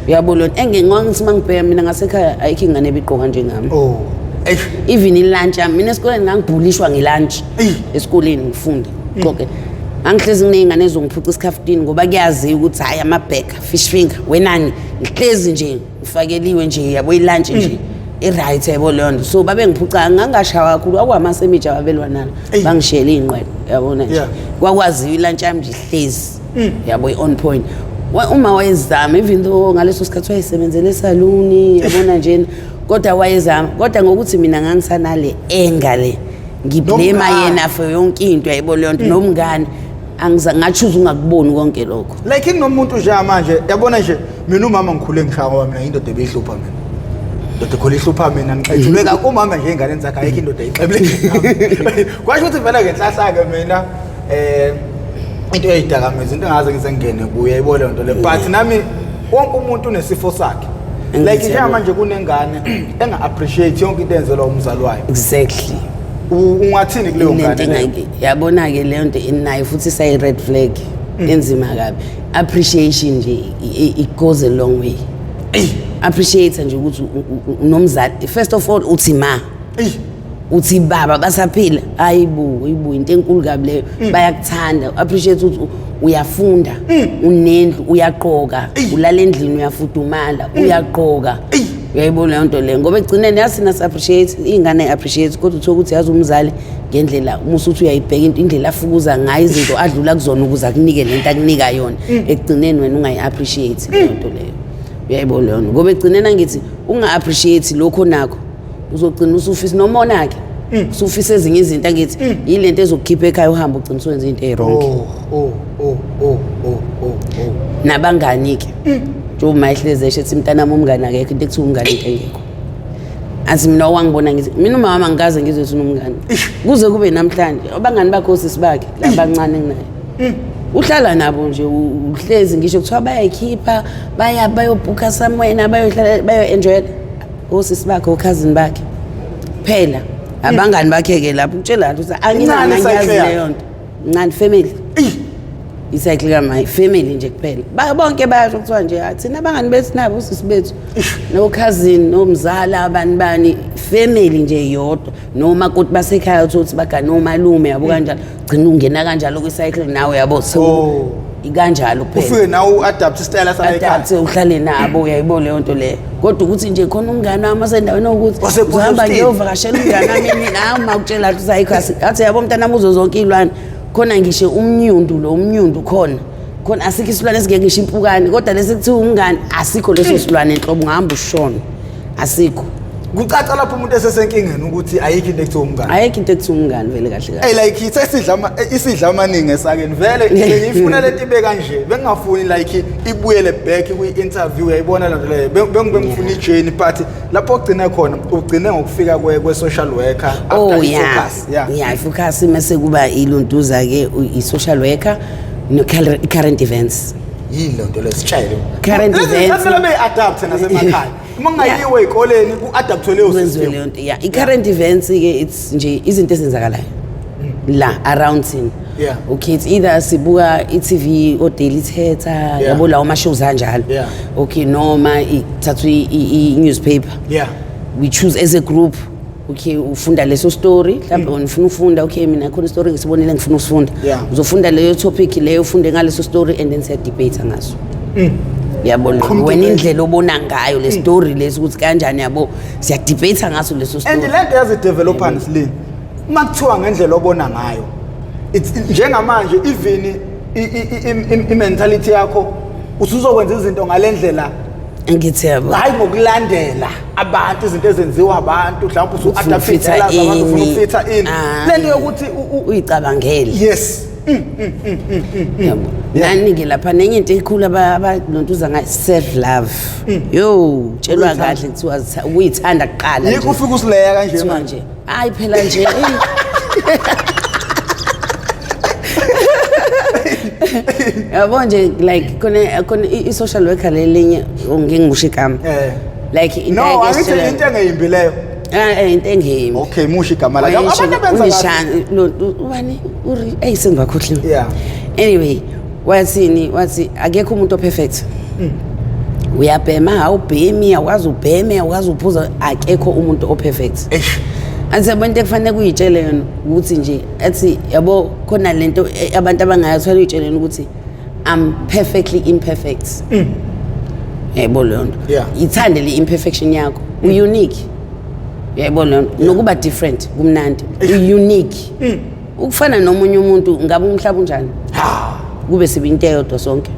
uyabo leyo nto. Engingithi uma ngibheka mina ngasekhaya, ayikho ingane ebigqoka njengami. Oh. Eish. Even ilunch yami, mina esikoleni ngangibhulishwa ngelunch. Esikoleni ngifunda xoke, ngangihlezi nginey'ngane ezongiphuca isikhafutini, ngoba kuyaziwa ukuthi hhayi, amabheka, fish finger, wenani, ngihlezi nje ngifakeliwe nje, yabo, ilunch nje i-right, yabo leyo nto. So babengiphuca, ngangashawa kakhulu, kwakuwamasemiji ababelwa nalo, bangishiyele iy'nqwele, yabona nje. Kwakwaziwa ilunch yami nje ihlezi, yabo, i-on point. Uma wayezama, even though ngaleso sikhathi wayesebenzela esaluni, yabona njena, kodwa wayezama. Kodwa ngokuthi mina ngangisanale anger le, ngiblame Nomngane. yena for yonke into, yayibona leyo nto, nomngane ngachoose ungakuboni konke lokho. Like nginomuntu njengamanje, yabona nje, mina umama ngikhule ngishaya, ngoba mina indoda ebeyihlupha mina, indoda ekhule ihlupha mina, ngixetshulwe kakhulu umama nje ey'nganeni zakhe, ayikho indoda eyixebule. Kwasho ukuthi vele ngenhlahla-ke mina into eyidakamizwa, into engaze ngize ngingene kuyo, yayibona leyo nto le. But nami, wonke umuntu unesifo sakhe. Like Engithi njengamanje kunengane enga-appreciate yonke into eyenzelwa umzali wayo. Ungathini kuleyo Lento ngane leyo? Yabona-ke leyo nto inayo futhi sayi-red flag enzima kabi. Appreciation nje it goes a long way. Appreciate nje ukuthi unomzali, first of all uthi ma, uthi baba, basaphila, hayibo, hayibo, into enkulu kabi leyo. Bayakuthanda. Appreciate ukuthi uyafunda, unendlu, uyaqoka, ulala endlini, uyafudumala, uyaqoka. Uyayibona leyo nto leyo, ngoba ekugcineni yazi thina si-appreciate iy'ngane, appreciate, kodwa uthole ukuthi yazi umzali ngendlela uma usuthi uyayibheka into, indlela afukuza ngayo izinto adlula kuzona ukuze akunike lento akunika yona, ekugcineni wena ungayi-appreciate leyo nto leyo. Uyayibona leyo nto, ngoba ekugcineni angithi unga-appreciate lokho nakho, uzogcina usufisa nomona-ke, usufisa ezinye izinto. Angithi yile nto ezokukhipha ekhaya, uhambe ugcina usuwenza into eyi-wrong. Oh. Nabangani-ke, njengoba uma ehlezi esho ethi, "Mntanami, umngani akekho, into ekuthiwa umngani into engekho." Athi mina wangibona ngithi mina umama wami angikaze ngizwe ukuthi unomngani kuze kube namhlanje. Abangani bakhe osisi bakhe labancane kunaye uhlala nabo nje, uhlezi ngisho kuthiwa bayayikhipha, baya bayobhukha somewhere, bayohlala, bayo-enjoyela osisi bakhe, okhazini bakhe phela, abangani bakhe-ke lapho utshela ukuthi Incane anginangiyazi i-cycle yakhe. leyo nto. Ncane family, i-cycle kama family nje kuphela. Bonke bayasho kuthiwa nje, "Ah, thina abangani bethu nabo osisi bethu nokhazini nomzala, abani bani, family nje yodwa, nomakoti basekhaya, uthole ukuthi bagane omalume, yabo, kanjalo gcina ungena kanjalo kwi-cycle nawe, yabo, Oh. kanjalo kuphela. Ufike nawe u-adapt isitayela sala ekhaya. Adapt, uhlale nabo, uyayibona leyo nto leyo. Kodwa ukuthi nje khona umngane wami osendaweni ukuthi Wase-Port uzohamba Shepstone. ngiyovakashela umngane wami mina, hawu, ma ukutshela ukuthi ayikho, athi yabo mntanami uzo zonke iy'lwane khona, ngisho umnyundu, lo umnyundu khona khona, asikho isilwane esingeke, ngisho impukane, kodwa lesi kuthiwa umngane asikho leso silwane nhlobo, ungahamba ushona, asikho. Kucaca lapho umuntu esesenkingeni ukuthi ayikho into ekuthiwa umngane. Ayikho into ekuthiwa umngane vele kahle kahle. Hey, like sesidla isidla amaningi esakeni vele. Ngifuna lento ibe kanje, bengingafuni like ibuyele back kwi-interview, uyayibona lento leyo. Bengifuna i-journey, but lapho ogcine khona ugcine ngokufika kwe-social worker after Oh yeah. i-focus, yeah. Yeah, i-focus mase kuba iluntuza ke i-social worker no current events. Yini le nto leyo? Sitshele. Current Lezi events. kumele beyi-adapte nasemakhaya uma kungayiwe ey'koleni ku-adaptwe leyo Kwenziwe system. leyo nto, yeah. I-current events ke, it's nje izinto ezenzakalayo la around thina. Okay, it's either sibuka i-TV o-Daily Thetha, yabo, lawo ma-shows anjalo. Okay, noma ithathwe i-newspaper, we choose as a group, okay, ufunda leso story mhlawumbe wena ufuna ufunda, okay, mina khona story ngisibonile ngifuna usifunda. Uzofunda leyo topic leyo, ufunde ngaleso story and then siya-debate ngaso, yabo. Come Wena debate. indlela obona ngayo le story lesi ukuthi kanjani, yabo, siya-debate ngaso leso And story. le nto yazi-developer Silini, uma kuthiwa ngendlela obona ngayo, it's njengamanje even i-mentality yakho usuzokwenza izinto ngale ndlela. Ngithi yabo. Hayi, ngokulandela abantu, izinto ezenziwa abantu, mhlawumbe usu-adapt Ufuna indlela zabantu, ufuna ini. ukufitha in Ah. le nto yokuthi Uyicabangele. Yes. Yabo, nani-ke lapha nenye into ekhulu abalontuza ngayo, self love, yo, tshelwa Ukuyithanda. kahle kuthiwa ukuyithanda kuqala Yikho nje. ufike usileya kanje Kuthiwa manje. nje hayi phela nje, eyi. Yabo nje, like khona i-social worker lelinye, ngeke ngimusho igama, like into No, ayeke angithi esitshela- into engeyimbi leyo. Ah, into engeyimbi. Okay, musho igama lakhe, abantu abenza kahle. Unishani lo ubani uri, eyi, sengibakhohliwe. Anyway, wathini? Wathi akekho umuntu operfect. Uyabhema, awubhemi, awukwazi ubheme, awukwazi uphuza, akekho umuntu operfect. Eish. Athi yabo, into ekufanele kuyitshele yona ukuthi nje, athi yabo, khona lento abantu abangayathwala, uyitshele yona ukuthi I'm perfectly imperfect, yayibona leyo nto? Ithande le imperfection yakho, u-unique, uyayibona leyo nto? Nokuba different kumnandi, u-unique. Ukufana nomunye umuntu ngabe umhlaba unjani? Ha. Kube sibe into eyodwa sonke.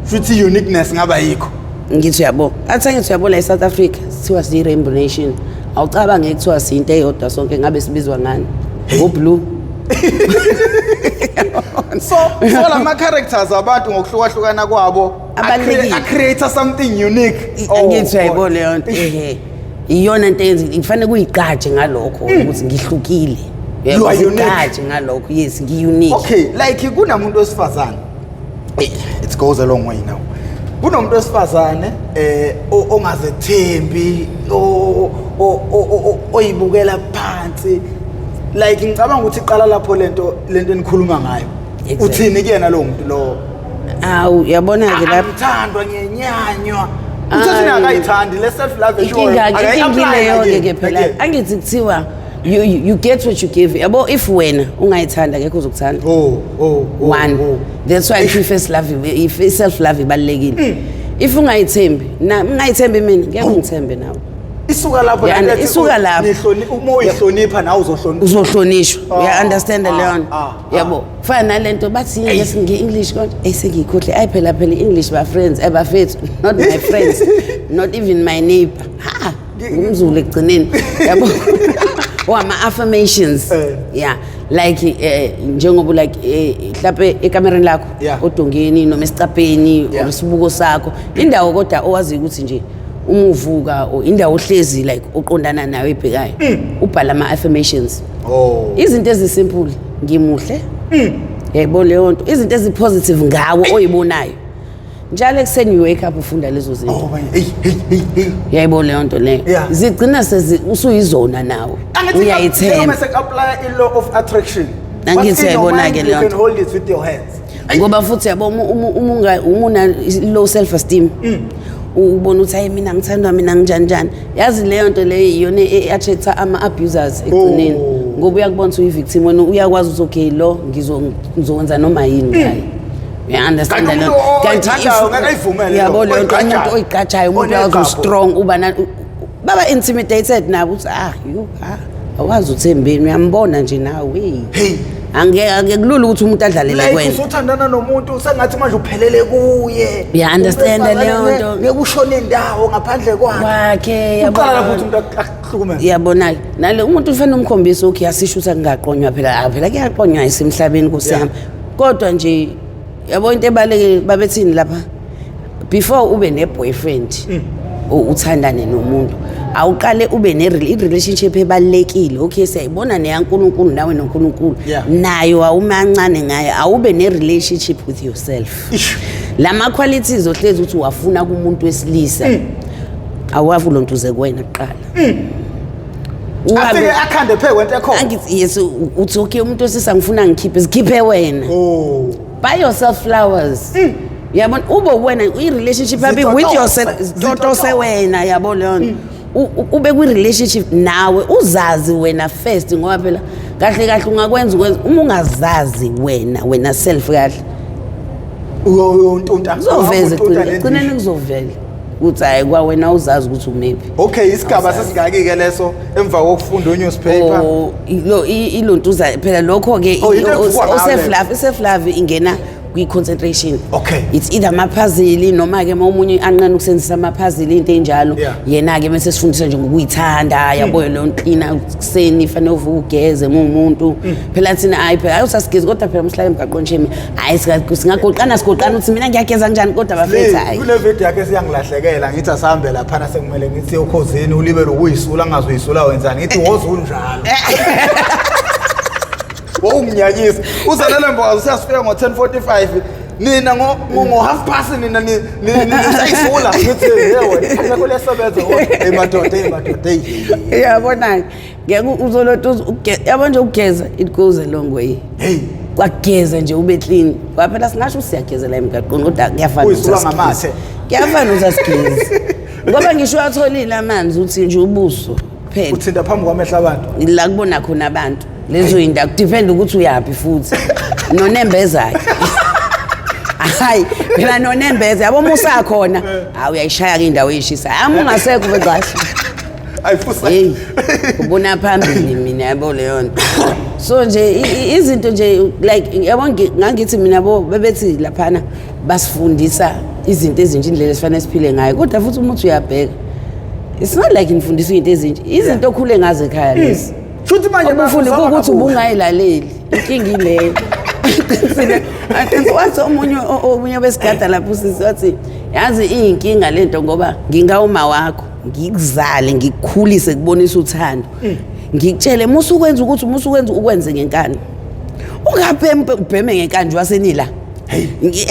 Futhi uniqueness ngaba yikho. Ngithi uyabo, athi angithi uyabo, la e-South Africa sithiwa siyi-rainbow nation, awucabange kuthiwa siyinto eyodwa sonke, ngabe sibizwa ngani? Ngo-blue. So lama characters abantu ngokuhlukahlukana kwabo Abalulekile. a-create something unique. Angithi uyayibona leyo nto? Ehe, iyona nto eyenza kufanele kuyiqaje ngalokho ukuthi ngihlukile. You are unique. Ziqaje ngalokho, yes, ngi-unique. Okay, like kunamuntu wesifazane, it goes a long way now, kunomuntu wesifazane ongazethembi, oyibukela phansi, like ngicabanga ukuthi iqala lapho lento enikhuluma ngayo. Uthini kuyena lo muntu lo? Awu, uyabona-ke lapho Angithandwa, ngiyenyanywa, uthathini, akayithandi le self love. Inkinga ileyo-ke ke phela, angithi kuthiwa you get what you give, yabo. If wena ungayithanda, akekho uzokuthanda. Oh. One, that's why if first love, if self love ibalulekile, if ungayithembi na ungayithembi mina, ngeke ungithembe nawe. Isuka lapho. Yani, lento ethi isuka lapho. Uma uyihlonipha nawe uzohlonipha. Uzohlonishwa. Ah, Uya understand ah, leyo nto? ah, Yabo, fana nalento bathi yes nge-English, kodwa esengiyikhohle. Ayi, phela phela i-English ba friends, abafethu, not my friends, not even my neighbor, ha, ngumZulu ekugcineni, yabo, ama-affirmations. Yeah, like njengoba like mhlawumbe ekamereni lakho, odongeni noma esicabheni or isibuko sakho, indawo kodwa owaziyo ukuthi nje uma uvuka or indawo ohlezi like oqondana nayo ebhekayo, ubhala ama-affirmations. Izinto ezisimple, ngimuhle, yayibona leyo nto, izinto ezi-positive ngawe oyibonayo njalo ekuseni. You wake up, ufunda lezo zinto. Oh man, hey hey hey hey. Uyayibona leyo nto leyo? Zigcina sezi usuyizona nawe. Angithi Uyayithemba. mase apply i-law of attraction. Angithi What's in your uyayibona-ke mind, leyo you nto. can hold it with your hands. Ngoba futhi yabo, uma una low self esteem, ubona ukuthi hayi, mina ngithandwa, mina nginjani njani, yazi leyo nto leyo iyona e-attracta ama-abusers ekugcineni. Ngoba uyakubona ukuthi uyi-victim wena, uyakwazi ukuthi okay, lo ngizokwenza noma yini ngaye. Uya-understand Kanti leyo? umuntu Kanti oyithandayo ngeke ayivumele yabo lo, leyo nto, umuntu oyigqajayo. oyigqajayo, umuntu oyazi Onegqaphu. u-strong, uba baba intimidated nabo ukuthi ah, yo, ah, awazi uthembeni, uyambona nje nawe. Hey. Angeke, akulula ukuthi umuntu adlalele Like kuwena. usuthandana nomuntu sengathi manje uphelele kuye. Uya-understand Umuntu leyo wesifazane nto. ngeke ushone indawo ngaphandle kwakhe. Kwakhe. Uqala lapho Yabona. ukuthi umuntu akuhlukumeze. Yabona-ke, nale umuntu ufanele umkhombise ukuthi asisho ukuthi akungaqonywa phela. Ah, phela kuyaqonywa isemhlabeni, nkosi yami. Kodwa nje yabo, into ebalulekile, babethini lapha, before ube ne-boyfriend or uthandane nomuntu, awuqale ube ne-relationship ebalulekile. Okay, siyayibona neyaNkulunkulu, nawe noNkulunkulu, nayo awumancane ngayo, awube ne-relationship with yourself. Ish. Lama qualities ohlezi ukuthi wafuna kumuntu wesilisa, awavu lonto uze kuwena kuqala. Afike akhande phe kwento ekhona. Angithi yes, uthi okay, umuntu wesilisa ngifuna ngikhiphe, zikhiphe wena. Buy yourself flowers, yabona, ube wena i-relationship yabi with Zitotose, yourself, zitotose zitotose. wena, yabo leyo nto. Ube kwi-relationship nawe, uzazi wena first, ngoba phela kahle kahle ungakwenza ukwenza uma ungazazi wena, wena self kahle. Uyontunta. Kuzoveza Uyontunta ekugcineni nendisha. kuzovela ukuthi hayi, kwawena uzazi ukuthi umephi. Okay, isigaba sesingaki-ke leso emva kokufunda u-newspaper? Oh, lo ilontuza phela lokho-ke. Oh, into evukwa ngayo leyo. Self love, i-self love ingena kwi-concentration. It's either ama-puzzle noma-ke uma omunye anqena ukusebenzisa ama-puzzle, into enjalo. Yena-ke mese sifundisa nje ngokuyithanda, yabo, leyo nklina kuseni fanele uvuke ugeze uma umuntu. Phela thina hayi, phela ayi usasigezi, kodwa phela msihlale emgaqweni shame, hhayi, singagoqana sigoqana ukuthi mina ngiyageza kanjani, kodwa bafethu hhayi. Kule video yakhe siyangilahlekela, ngithi asihambe laphana, sekumele ngithi okhozini ulibele ukuyisula, ngazuyisula wenzani, ngithi woze unjalo wawunginyanyisa. Uzanele Mbokazi usiyasifika ngo-10:45, nina ngo-half past nina nisayisula, ngithi hey wena, isikhathi lakho liyasebenza. Hey madoda, hey madoda, hey. Yabona, ngeke uzoloto yabo nje, ukugeza it goes a long way. Hey. Kwakugeza nje ube clean, ngoba phela singasho ukuthi siyagezela emgaqweni, kodwa kuyafana Uyisula ukuthi ngamathe. asigezi. Kuyafana ukuthi asigezi, ngoba ngisho uyatholile amanzi, uthi nje ubuso phela. Uthinta phambi kwamehlo abantu. La kubona khona abantu lezo yindawo, kudepend ukuthi uyaphi futhi nonembeza-ke. Hayi phela, nonembeza yabo, uma usakhona, hayi, uyayishaya-ke indawo eyishisa, ama ungasekho ube kahle. Ayifusa. Hey, ubona phambili mina, yabo leyo nto. So nje izinto nje like yabo, ngangithi mina bo bebethi laphana basifundisa izinto ezintsha, indlela esifanele siphile ngayo, kodwa futhi uma uthi uyabheka, it's not like nifundiswa izinto ezintsha, izinto okhule ngazo ekhaya lezi. Shuthi manje Obufunda bazama ukuthi kabusha. ubungayilaleli, inkinga ileyo. Qinisile, qinisile. Wathi omunye besigada lapho usisi, wathi yazi iyinkinga lento, ngoba ngingawuma wakho, ngikuzale, ngikukhulise, kubonisa uthando, ngikutshele musu ukwenza ukuthi musu ukwenza, ukwenze ngenkani, ungabhemi, ubheme ngenkani nje wasenila.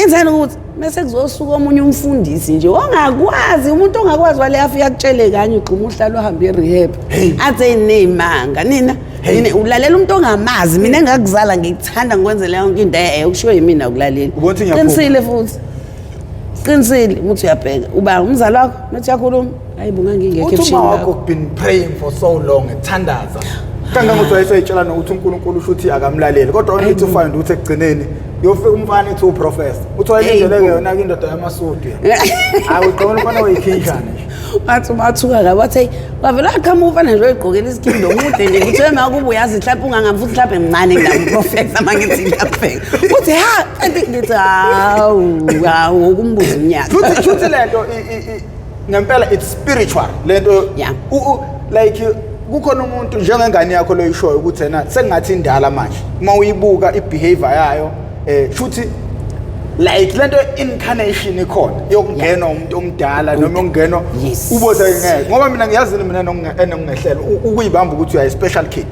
Enzani ukuthi mase kuzosuka omunye umfundisi nje ongakwazi, umuntu ongakwazi wale, afike akutshele kanye, ugxuma uhlala uhambe e-rehab, athi ney'manga nina. Nina ulalela umuntu ongamazi, mina engakuzala, ngikuthanda, ngikwenzela yonke into, okushiwo yimina ukulalela. Ubona ukuthi ngiyaphupha. Qinisile futhi, qinisile. Ukuthi uyabheka uba umzali wakho methi uyakhuluma, hayi bo, ngangingekho Uthi ebushini uma wakho bakho. been praying for so long, ethandaza kangangokuthi wayeseyitshela nokuthi uNkulunkulu usho ukuthi akamlaleli, kodwa only to find ukuthi ekugcineni uyofika umfana ethi uprofessor, uthi wayelindele-ke Hey, bo. yona-ke indoda yamasudi. Hayi, ugqoka umfana weyikhinjana nje. Wathi umathuka kabi, wathi hey, wavele waqhamuka umfana nje oyigqokela isikhindi omude nje. Ngithi wema kuba uyazi mhlawumbe ungangami futhi mhlawumbe mncane kunami-professor uma ngithi ngiyabheka. Uthi ha, kanti ngithi hawu, hawu ukumbuza umnyaka. Futhi lento ngempela it's spiritual lento. Like kukhona umuntu njengengane yakho loyishoyo ukuthi yena sengathi indala manje uma uyibuka i-behavior yayo, futhi like lento incarnation ikhona yokungenwa umuntu omdala noma yokungenwa uboze ngeke, ngoba mina ngiyazini mina enokungehlela ukuyibamba ukuthi uyayi special kid.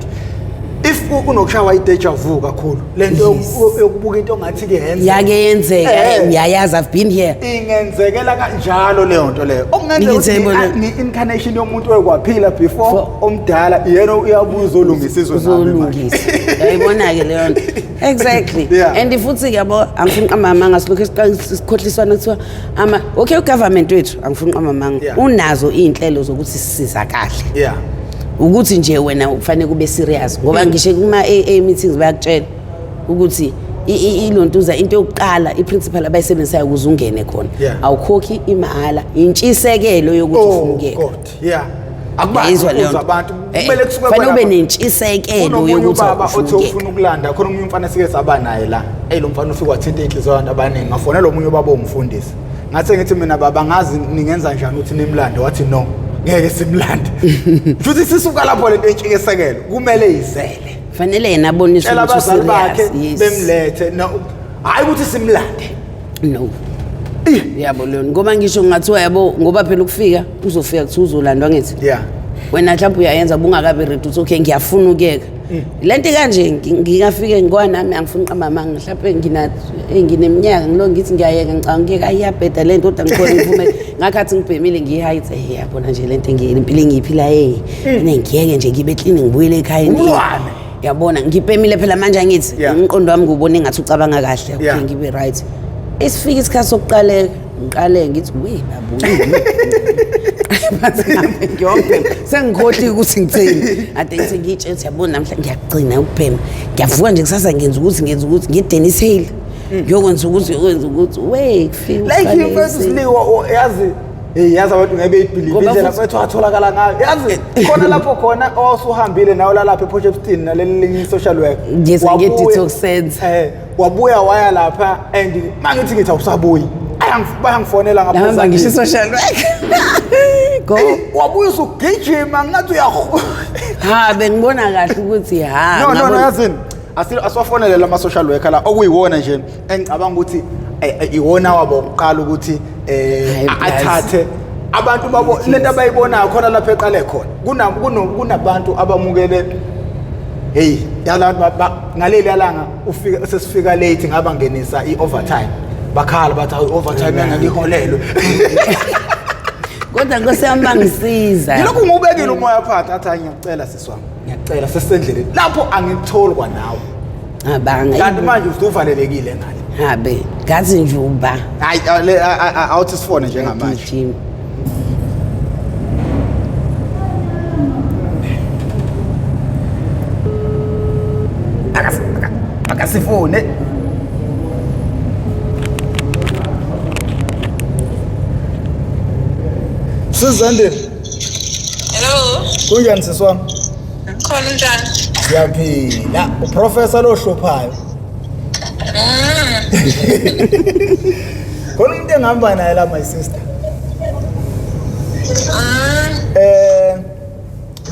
If unokushawa i-deja vu kakhulu lento yokubuka into ongathi ke yenze yake yenzeka, ngiyayazi, I've been here. Ingenzekela kanjalo leyo nto leyo, okungenzeka ukuthi ni-incarnation yomuntu oyekwaphila before omdala, yena uyabuya uzolungisa izwe. Uzolungisa, uyayibona-ke leyo nto. Exactly. And futhi yabo angifuni uqamba amanga, silokhu sikhohliswana kuthiwa ama okay ugovernment wethu, angifuni uqamba amanga, unazo iy'nhlelo zokuthi sisizakale. Ukuthi nje wena kufanele kube serious ngoba ngisho kuma AA meetings bayakutshela ukuthi ilontuza into yokuqala i-principal abayisebenzisayo ukuze ungene khona, awukhokhi imahhala, intshisekelo yokuthi ufuna ukuyeka. Akubazwa leyo abantu kumele kusuke kufanele ube nentshisekelo yokuthi ubaba othi ufuna ukulanda khona omunye umfana sike saba naye la. Ey, lo mfana ufika wathinta inhliziyo yabantu abaningi. Ngafonela omunye ubaba ongumfundisi, ngathi ngithi mina baba ngazi ningenza njani ukuthi nimlande, wathi no, ngeke simlande. Futhi sisuka lapho lento entshisekelo kumele izele, fanele yena aboniswe ukuthi userious, bemlethe, hayi ukuthi simlande. No, yabo leyo ngoba ngisho ngathiwa yabo ngoba phela ukufika uzofika kuthiwa uzolandwa ngithi wena mhlawumbe uyayenza bungakabi ready uthi okay ngiyafuna ukuyeka lento kanje, ngingafike ngoba nami angifuni uqamba amanga, mhlawumbe ngineminyaka ngilo ngithi ngiyayeka, ngicabanga ukuyeka, ayiyabheda lento kodwa ngikhona ngiphume ngakhathi ngibhemile ngiyi-height, yabona nje lento impilo engiyiphila, ngiyeke nje ngibe clean ngibuyele ekhaya. Yabona ngibhemile phela manje angithi umqondo wami ngubona engathi ucabanga kahle, okay ngibe right. Esifika isikhathi sokuqaleka ngiqale ngithi we babu ngiyobhema, sengikhohliwe ukuthi ngitheni ade ngithi ngiyitshela ukuthi yabona namhla ngiyagcina ukubhema, ngiyavuka nje kusasa ngenza ukuthi ngenza ukuthi ngiye-Dennis Hale ngiyokwenza ukuthi ngiyokwenza ukuthi we kufika like mfethu siliwa yazi. Hey, yazi abantu ngeke beyibhilive indlela mfethu watholakala ngayo. Yazi khona lapho khona owasuhambile nawe lalapha ePort Shepstone naleli linye social work. Yes, nge-detox center. Wabuya waya lapha and mangithi ngithi awusabuyi. Bayangifonela ngapha. Ngihamba ngisho social work. Go. Wabuya usugijima ngathi uyahu. Ha, bengibona kahle ukuthi ha. No, yazini. Asiwafonele lama social worker la okuyiwona nje engicabanga ukuthi iwona wabo oqala ukuthi athathe abantu babo lento abayibonayo khona lapha eqale khona. Kunabantu abamukele hey yala ngaleli yalanga ufika sesifika late ngaba ngenisa i-overtime, bakhala bathi awu overtime engeke iholelwe. Kodwa Nkosi yami bangisiza. Ngilokhu ngubekile umoya phansi athi ngiyacela sisi wami, ngiyacela sesendleleni lapho angikutholi kwanawe. Abanga. Kanti manje usuvalelekile ngale. Habe, ngathi nje uba. Hayi awuthi sifone njengamanje. Akasifone. Sizande. Hello. Kunjani sisi wami? Khona njani? Siyaphila. Uprofessor lo hluphayo. Khona umuntu engihamba naye la my sister.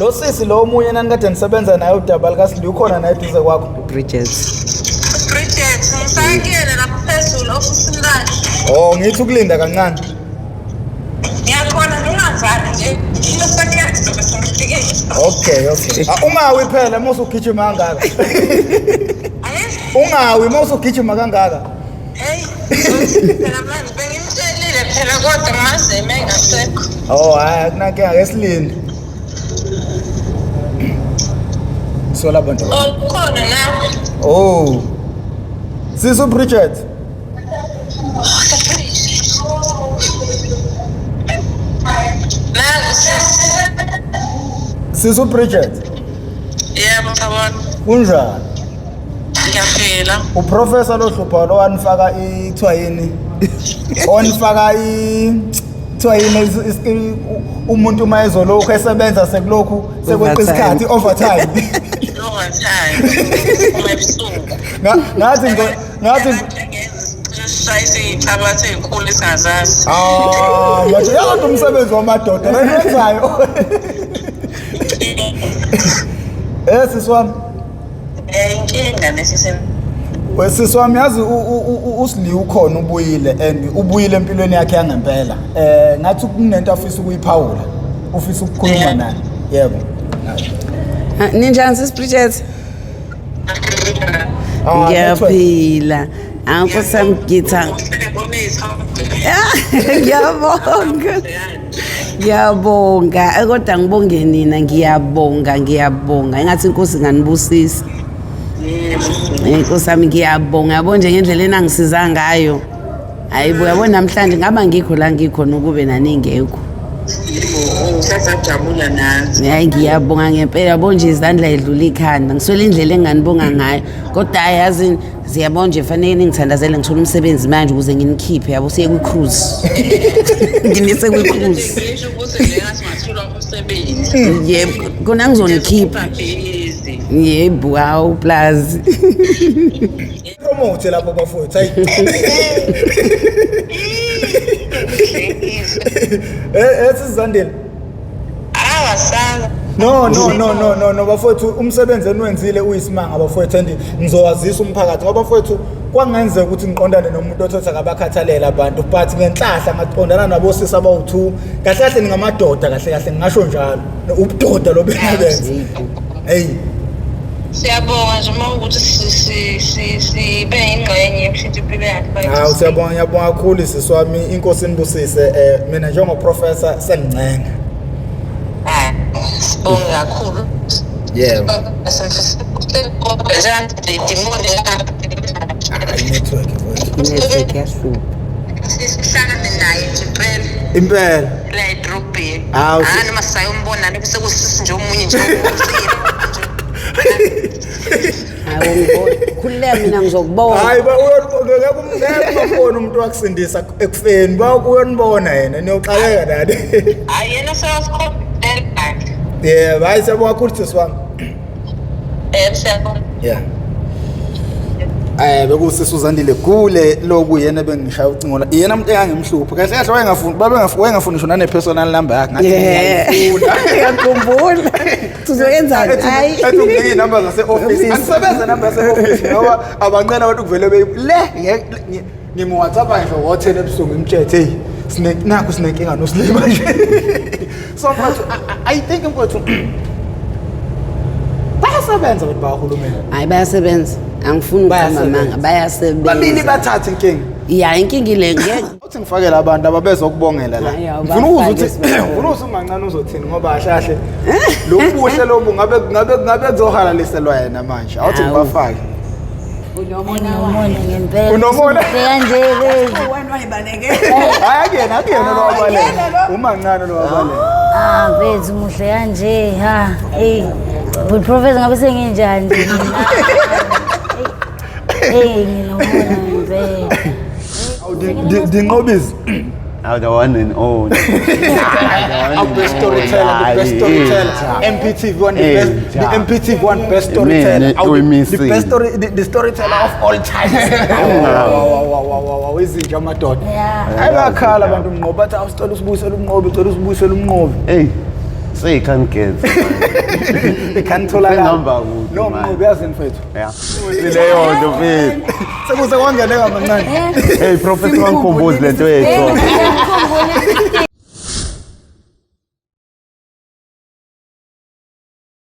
Lo sisi lo omunye nanikade nisebenza naye udaba likaSli ukhona naye eduze kwakho? Bridget. Bridget, ngisakuyena lapha phezulu ofisini lakhe. Oh, ngithi ukulinda kancane. Ngiyakhona ngingavali nje. Ngiyosakuya sengifikile. Okay. Ungawi phela uma usugijima kangaka. Ungawi uma usugijima kangaka. Hey, phela manje bengimtshelile phela kodwa ngimazeme engasekho. Oh, hayi akunankinga ake silinde. Sola abantu. Oh, ukhona nawe. Oh. Sisu Bridget. Sisu Bridget. Yebo, sawubona. Kunjani? Ngiyaphila. Uprofessor lo hlupha lo wanifaka ithiwa yini? Onifaka Kuthiwa yini umuntu uma ezolokhu esebenza sekulokhu sekweqa isikhathi overtime. Overtime. Uma ebusuku. Ngathi ngathi shayise iy'hlabathi ey'nkulu esingazazi. Ah, manje yazi umsebenzi wamadoda lenzayo. Eh sisi wami. Eh inkinga lesi Sisi wami yazi uSli ukhona ubuyile and ubuyile empilweni yakhe yangempela. Eh ngathi kunento afisa ukuyiphawula. Ufisa ukukhuluma naye. Yebo. Ninjani sis Bridget? Ngiyaphila. Angikho samgitha. Ngiyabonga. Ngiyabonga. Kodwa ngibonge nina ngiyabonga ngiyabonga. Engathi inkosi inganibusisa. Inkosi yami ngiyabonga. Yabo nje ngendlela enangisiza ngayo. Hayi bo yabo namhlanje ngaba ngikho la ngikhona ukube naningekho. Sasajabula nathi. Hayi ngiyabonga ngempela yabo nje izandla edlula ikhanda. Ngiswele indlela enganibonga ngayo. Kodwa hayi yazi ziyabona nje fanele ningithandazele ngithola umsebenzi manje ukuze nginikhiphe yabo siye kwi-cruise. Nginise kwi-cruise. Ngisho ukuthi nje ngathi ngathola umsebenzi. Yebo, kona ngizonikhipha. Busy. Yebo, hawu plus. Promote lapho bafowethu. Hayi. Eh sisi Zandile. Awasanga. No no no no no no bafowethu umsebenzi eniwenzile uyisimanga bafowethu and ngizowazisa umphakathi ngoba bafowethu kwangenzeka ukuthi ngiqondane nomuntu othothi akabakhathalela abantu but ngenhlahla ngaqondana nabosisi abawu-2 kahle kahle ningamadoda kahle kahle ngingasho njalo ubudoda lo benabenza hey Siyabonga nje uma ukuthi sibe ingxenye yokushintsha impilo yakhe. Hawu siyabonga ngiyabonga kakhulu sisi wami inkosi inibusise mina njengoprofessor sengincenga. Sibonge kakhulu. Yebo. Hayi network mfowethu. Network yasuka. Sihlangane naye nje impela Impela. la edrobheni. Hawu, Ah noma sisayombona bese kusisi nje omunye nje. Hayi ngibona. Khululeka mina ngizokubona. Hayi ba uyonibona ngeke umbone umuntu wakusindisa ekufeni ba uyonibona yena niyoxakeka nani. Hayi yena seyasikhombela. Yebo hayi siyabonga kakhulu sisi wami. Eh siyabonga. Yeah. Bekusisi uZandile Gule loku yena bengishaya ucingo la. Yena umuntu engangimhlupha. Kahle kahle wayengafuni babengafuni wayengafuni ngisho nane personal number yakhe ngathi ngiyayifuna. Ngiyakhumbula. Uzoyenzani? Hayi. Ethi unginike iy'namba zase-office. Angisebenze namba yase-office ngoba abancane abantu kuvele beyi le ngimu-WhatsApp nje ngo-10 ebusuku ngimtshele hey nakhu sinenkinga nosilima nje. So mfowethu I think mfowethu bayasebenza abantu bakahulumeni. Hayi bayasebenza. Angifuni ukuqamba amanga, bayasebenza. Babili bathatha inkinga. Ya inkinga ile ngeke Uthi ngifakele abantu ababezokubongela la. Hayi, Ngifuna ukuzwa awubafake ukuthi sibabone. ngifuna ukuzwa ungancane uzothini ngoba kahle kahle lobuhle lobu ngabe ngabe ngabe kuzohalaliselwa yena manje. Awuthi Hawu. ngibafake. Unomona ngempela. Unomona? Bheka nje lezi. Hayi akuyena akuyena lo wabaleka. Umancane lo wabaleka. Ah, mfethu muhle kanje ha. Hey. But professor ngabe senginjani nje mina? Hey, nginomona ngempela. Awu Dinqobizi. I'm the one and only. Our best storyteller, the best storyteller. MPTV one, the best, the MPTV one best storyteller. Man, Awu, we the missing. best story, the storyteller of all time. Wow, wow, wow, wow, wow, izinja amadoda. Yeah. Hayi bayakhala abantu umnqobi bathi awusicela usibuyisele umnqobi, cela usibuyisele umnqobi. Hey, say you can't get. Ikhanitholakala. Sengihamba kude No manje. mnqobi yazini mfethu. Yeah. Leyo nto mfethu. Sekuze kwangeneka mancane. Hey, Professor wangikhumbuza lento yethu. Hey, ngiyakhumbula.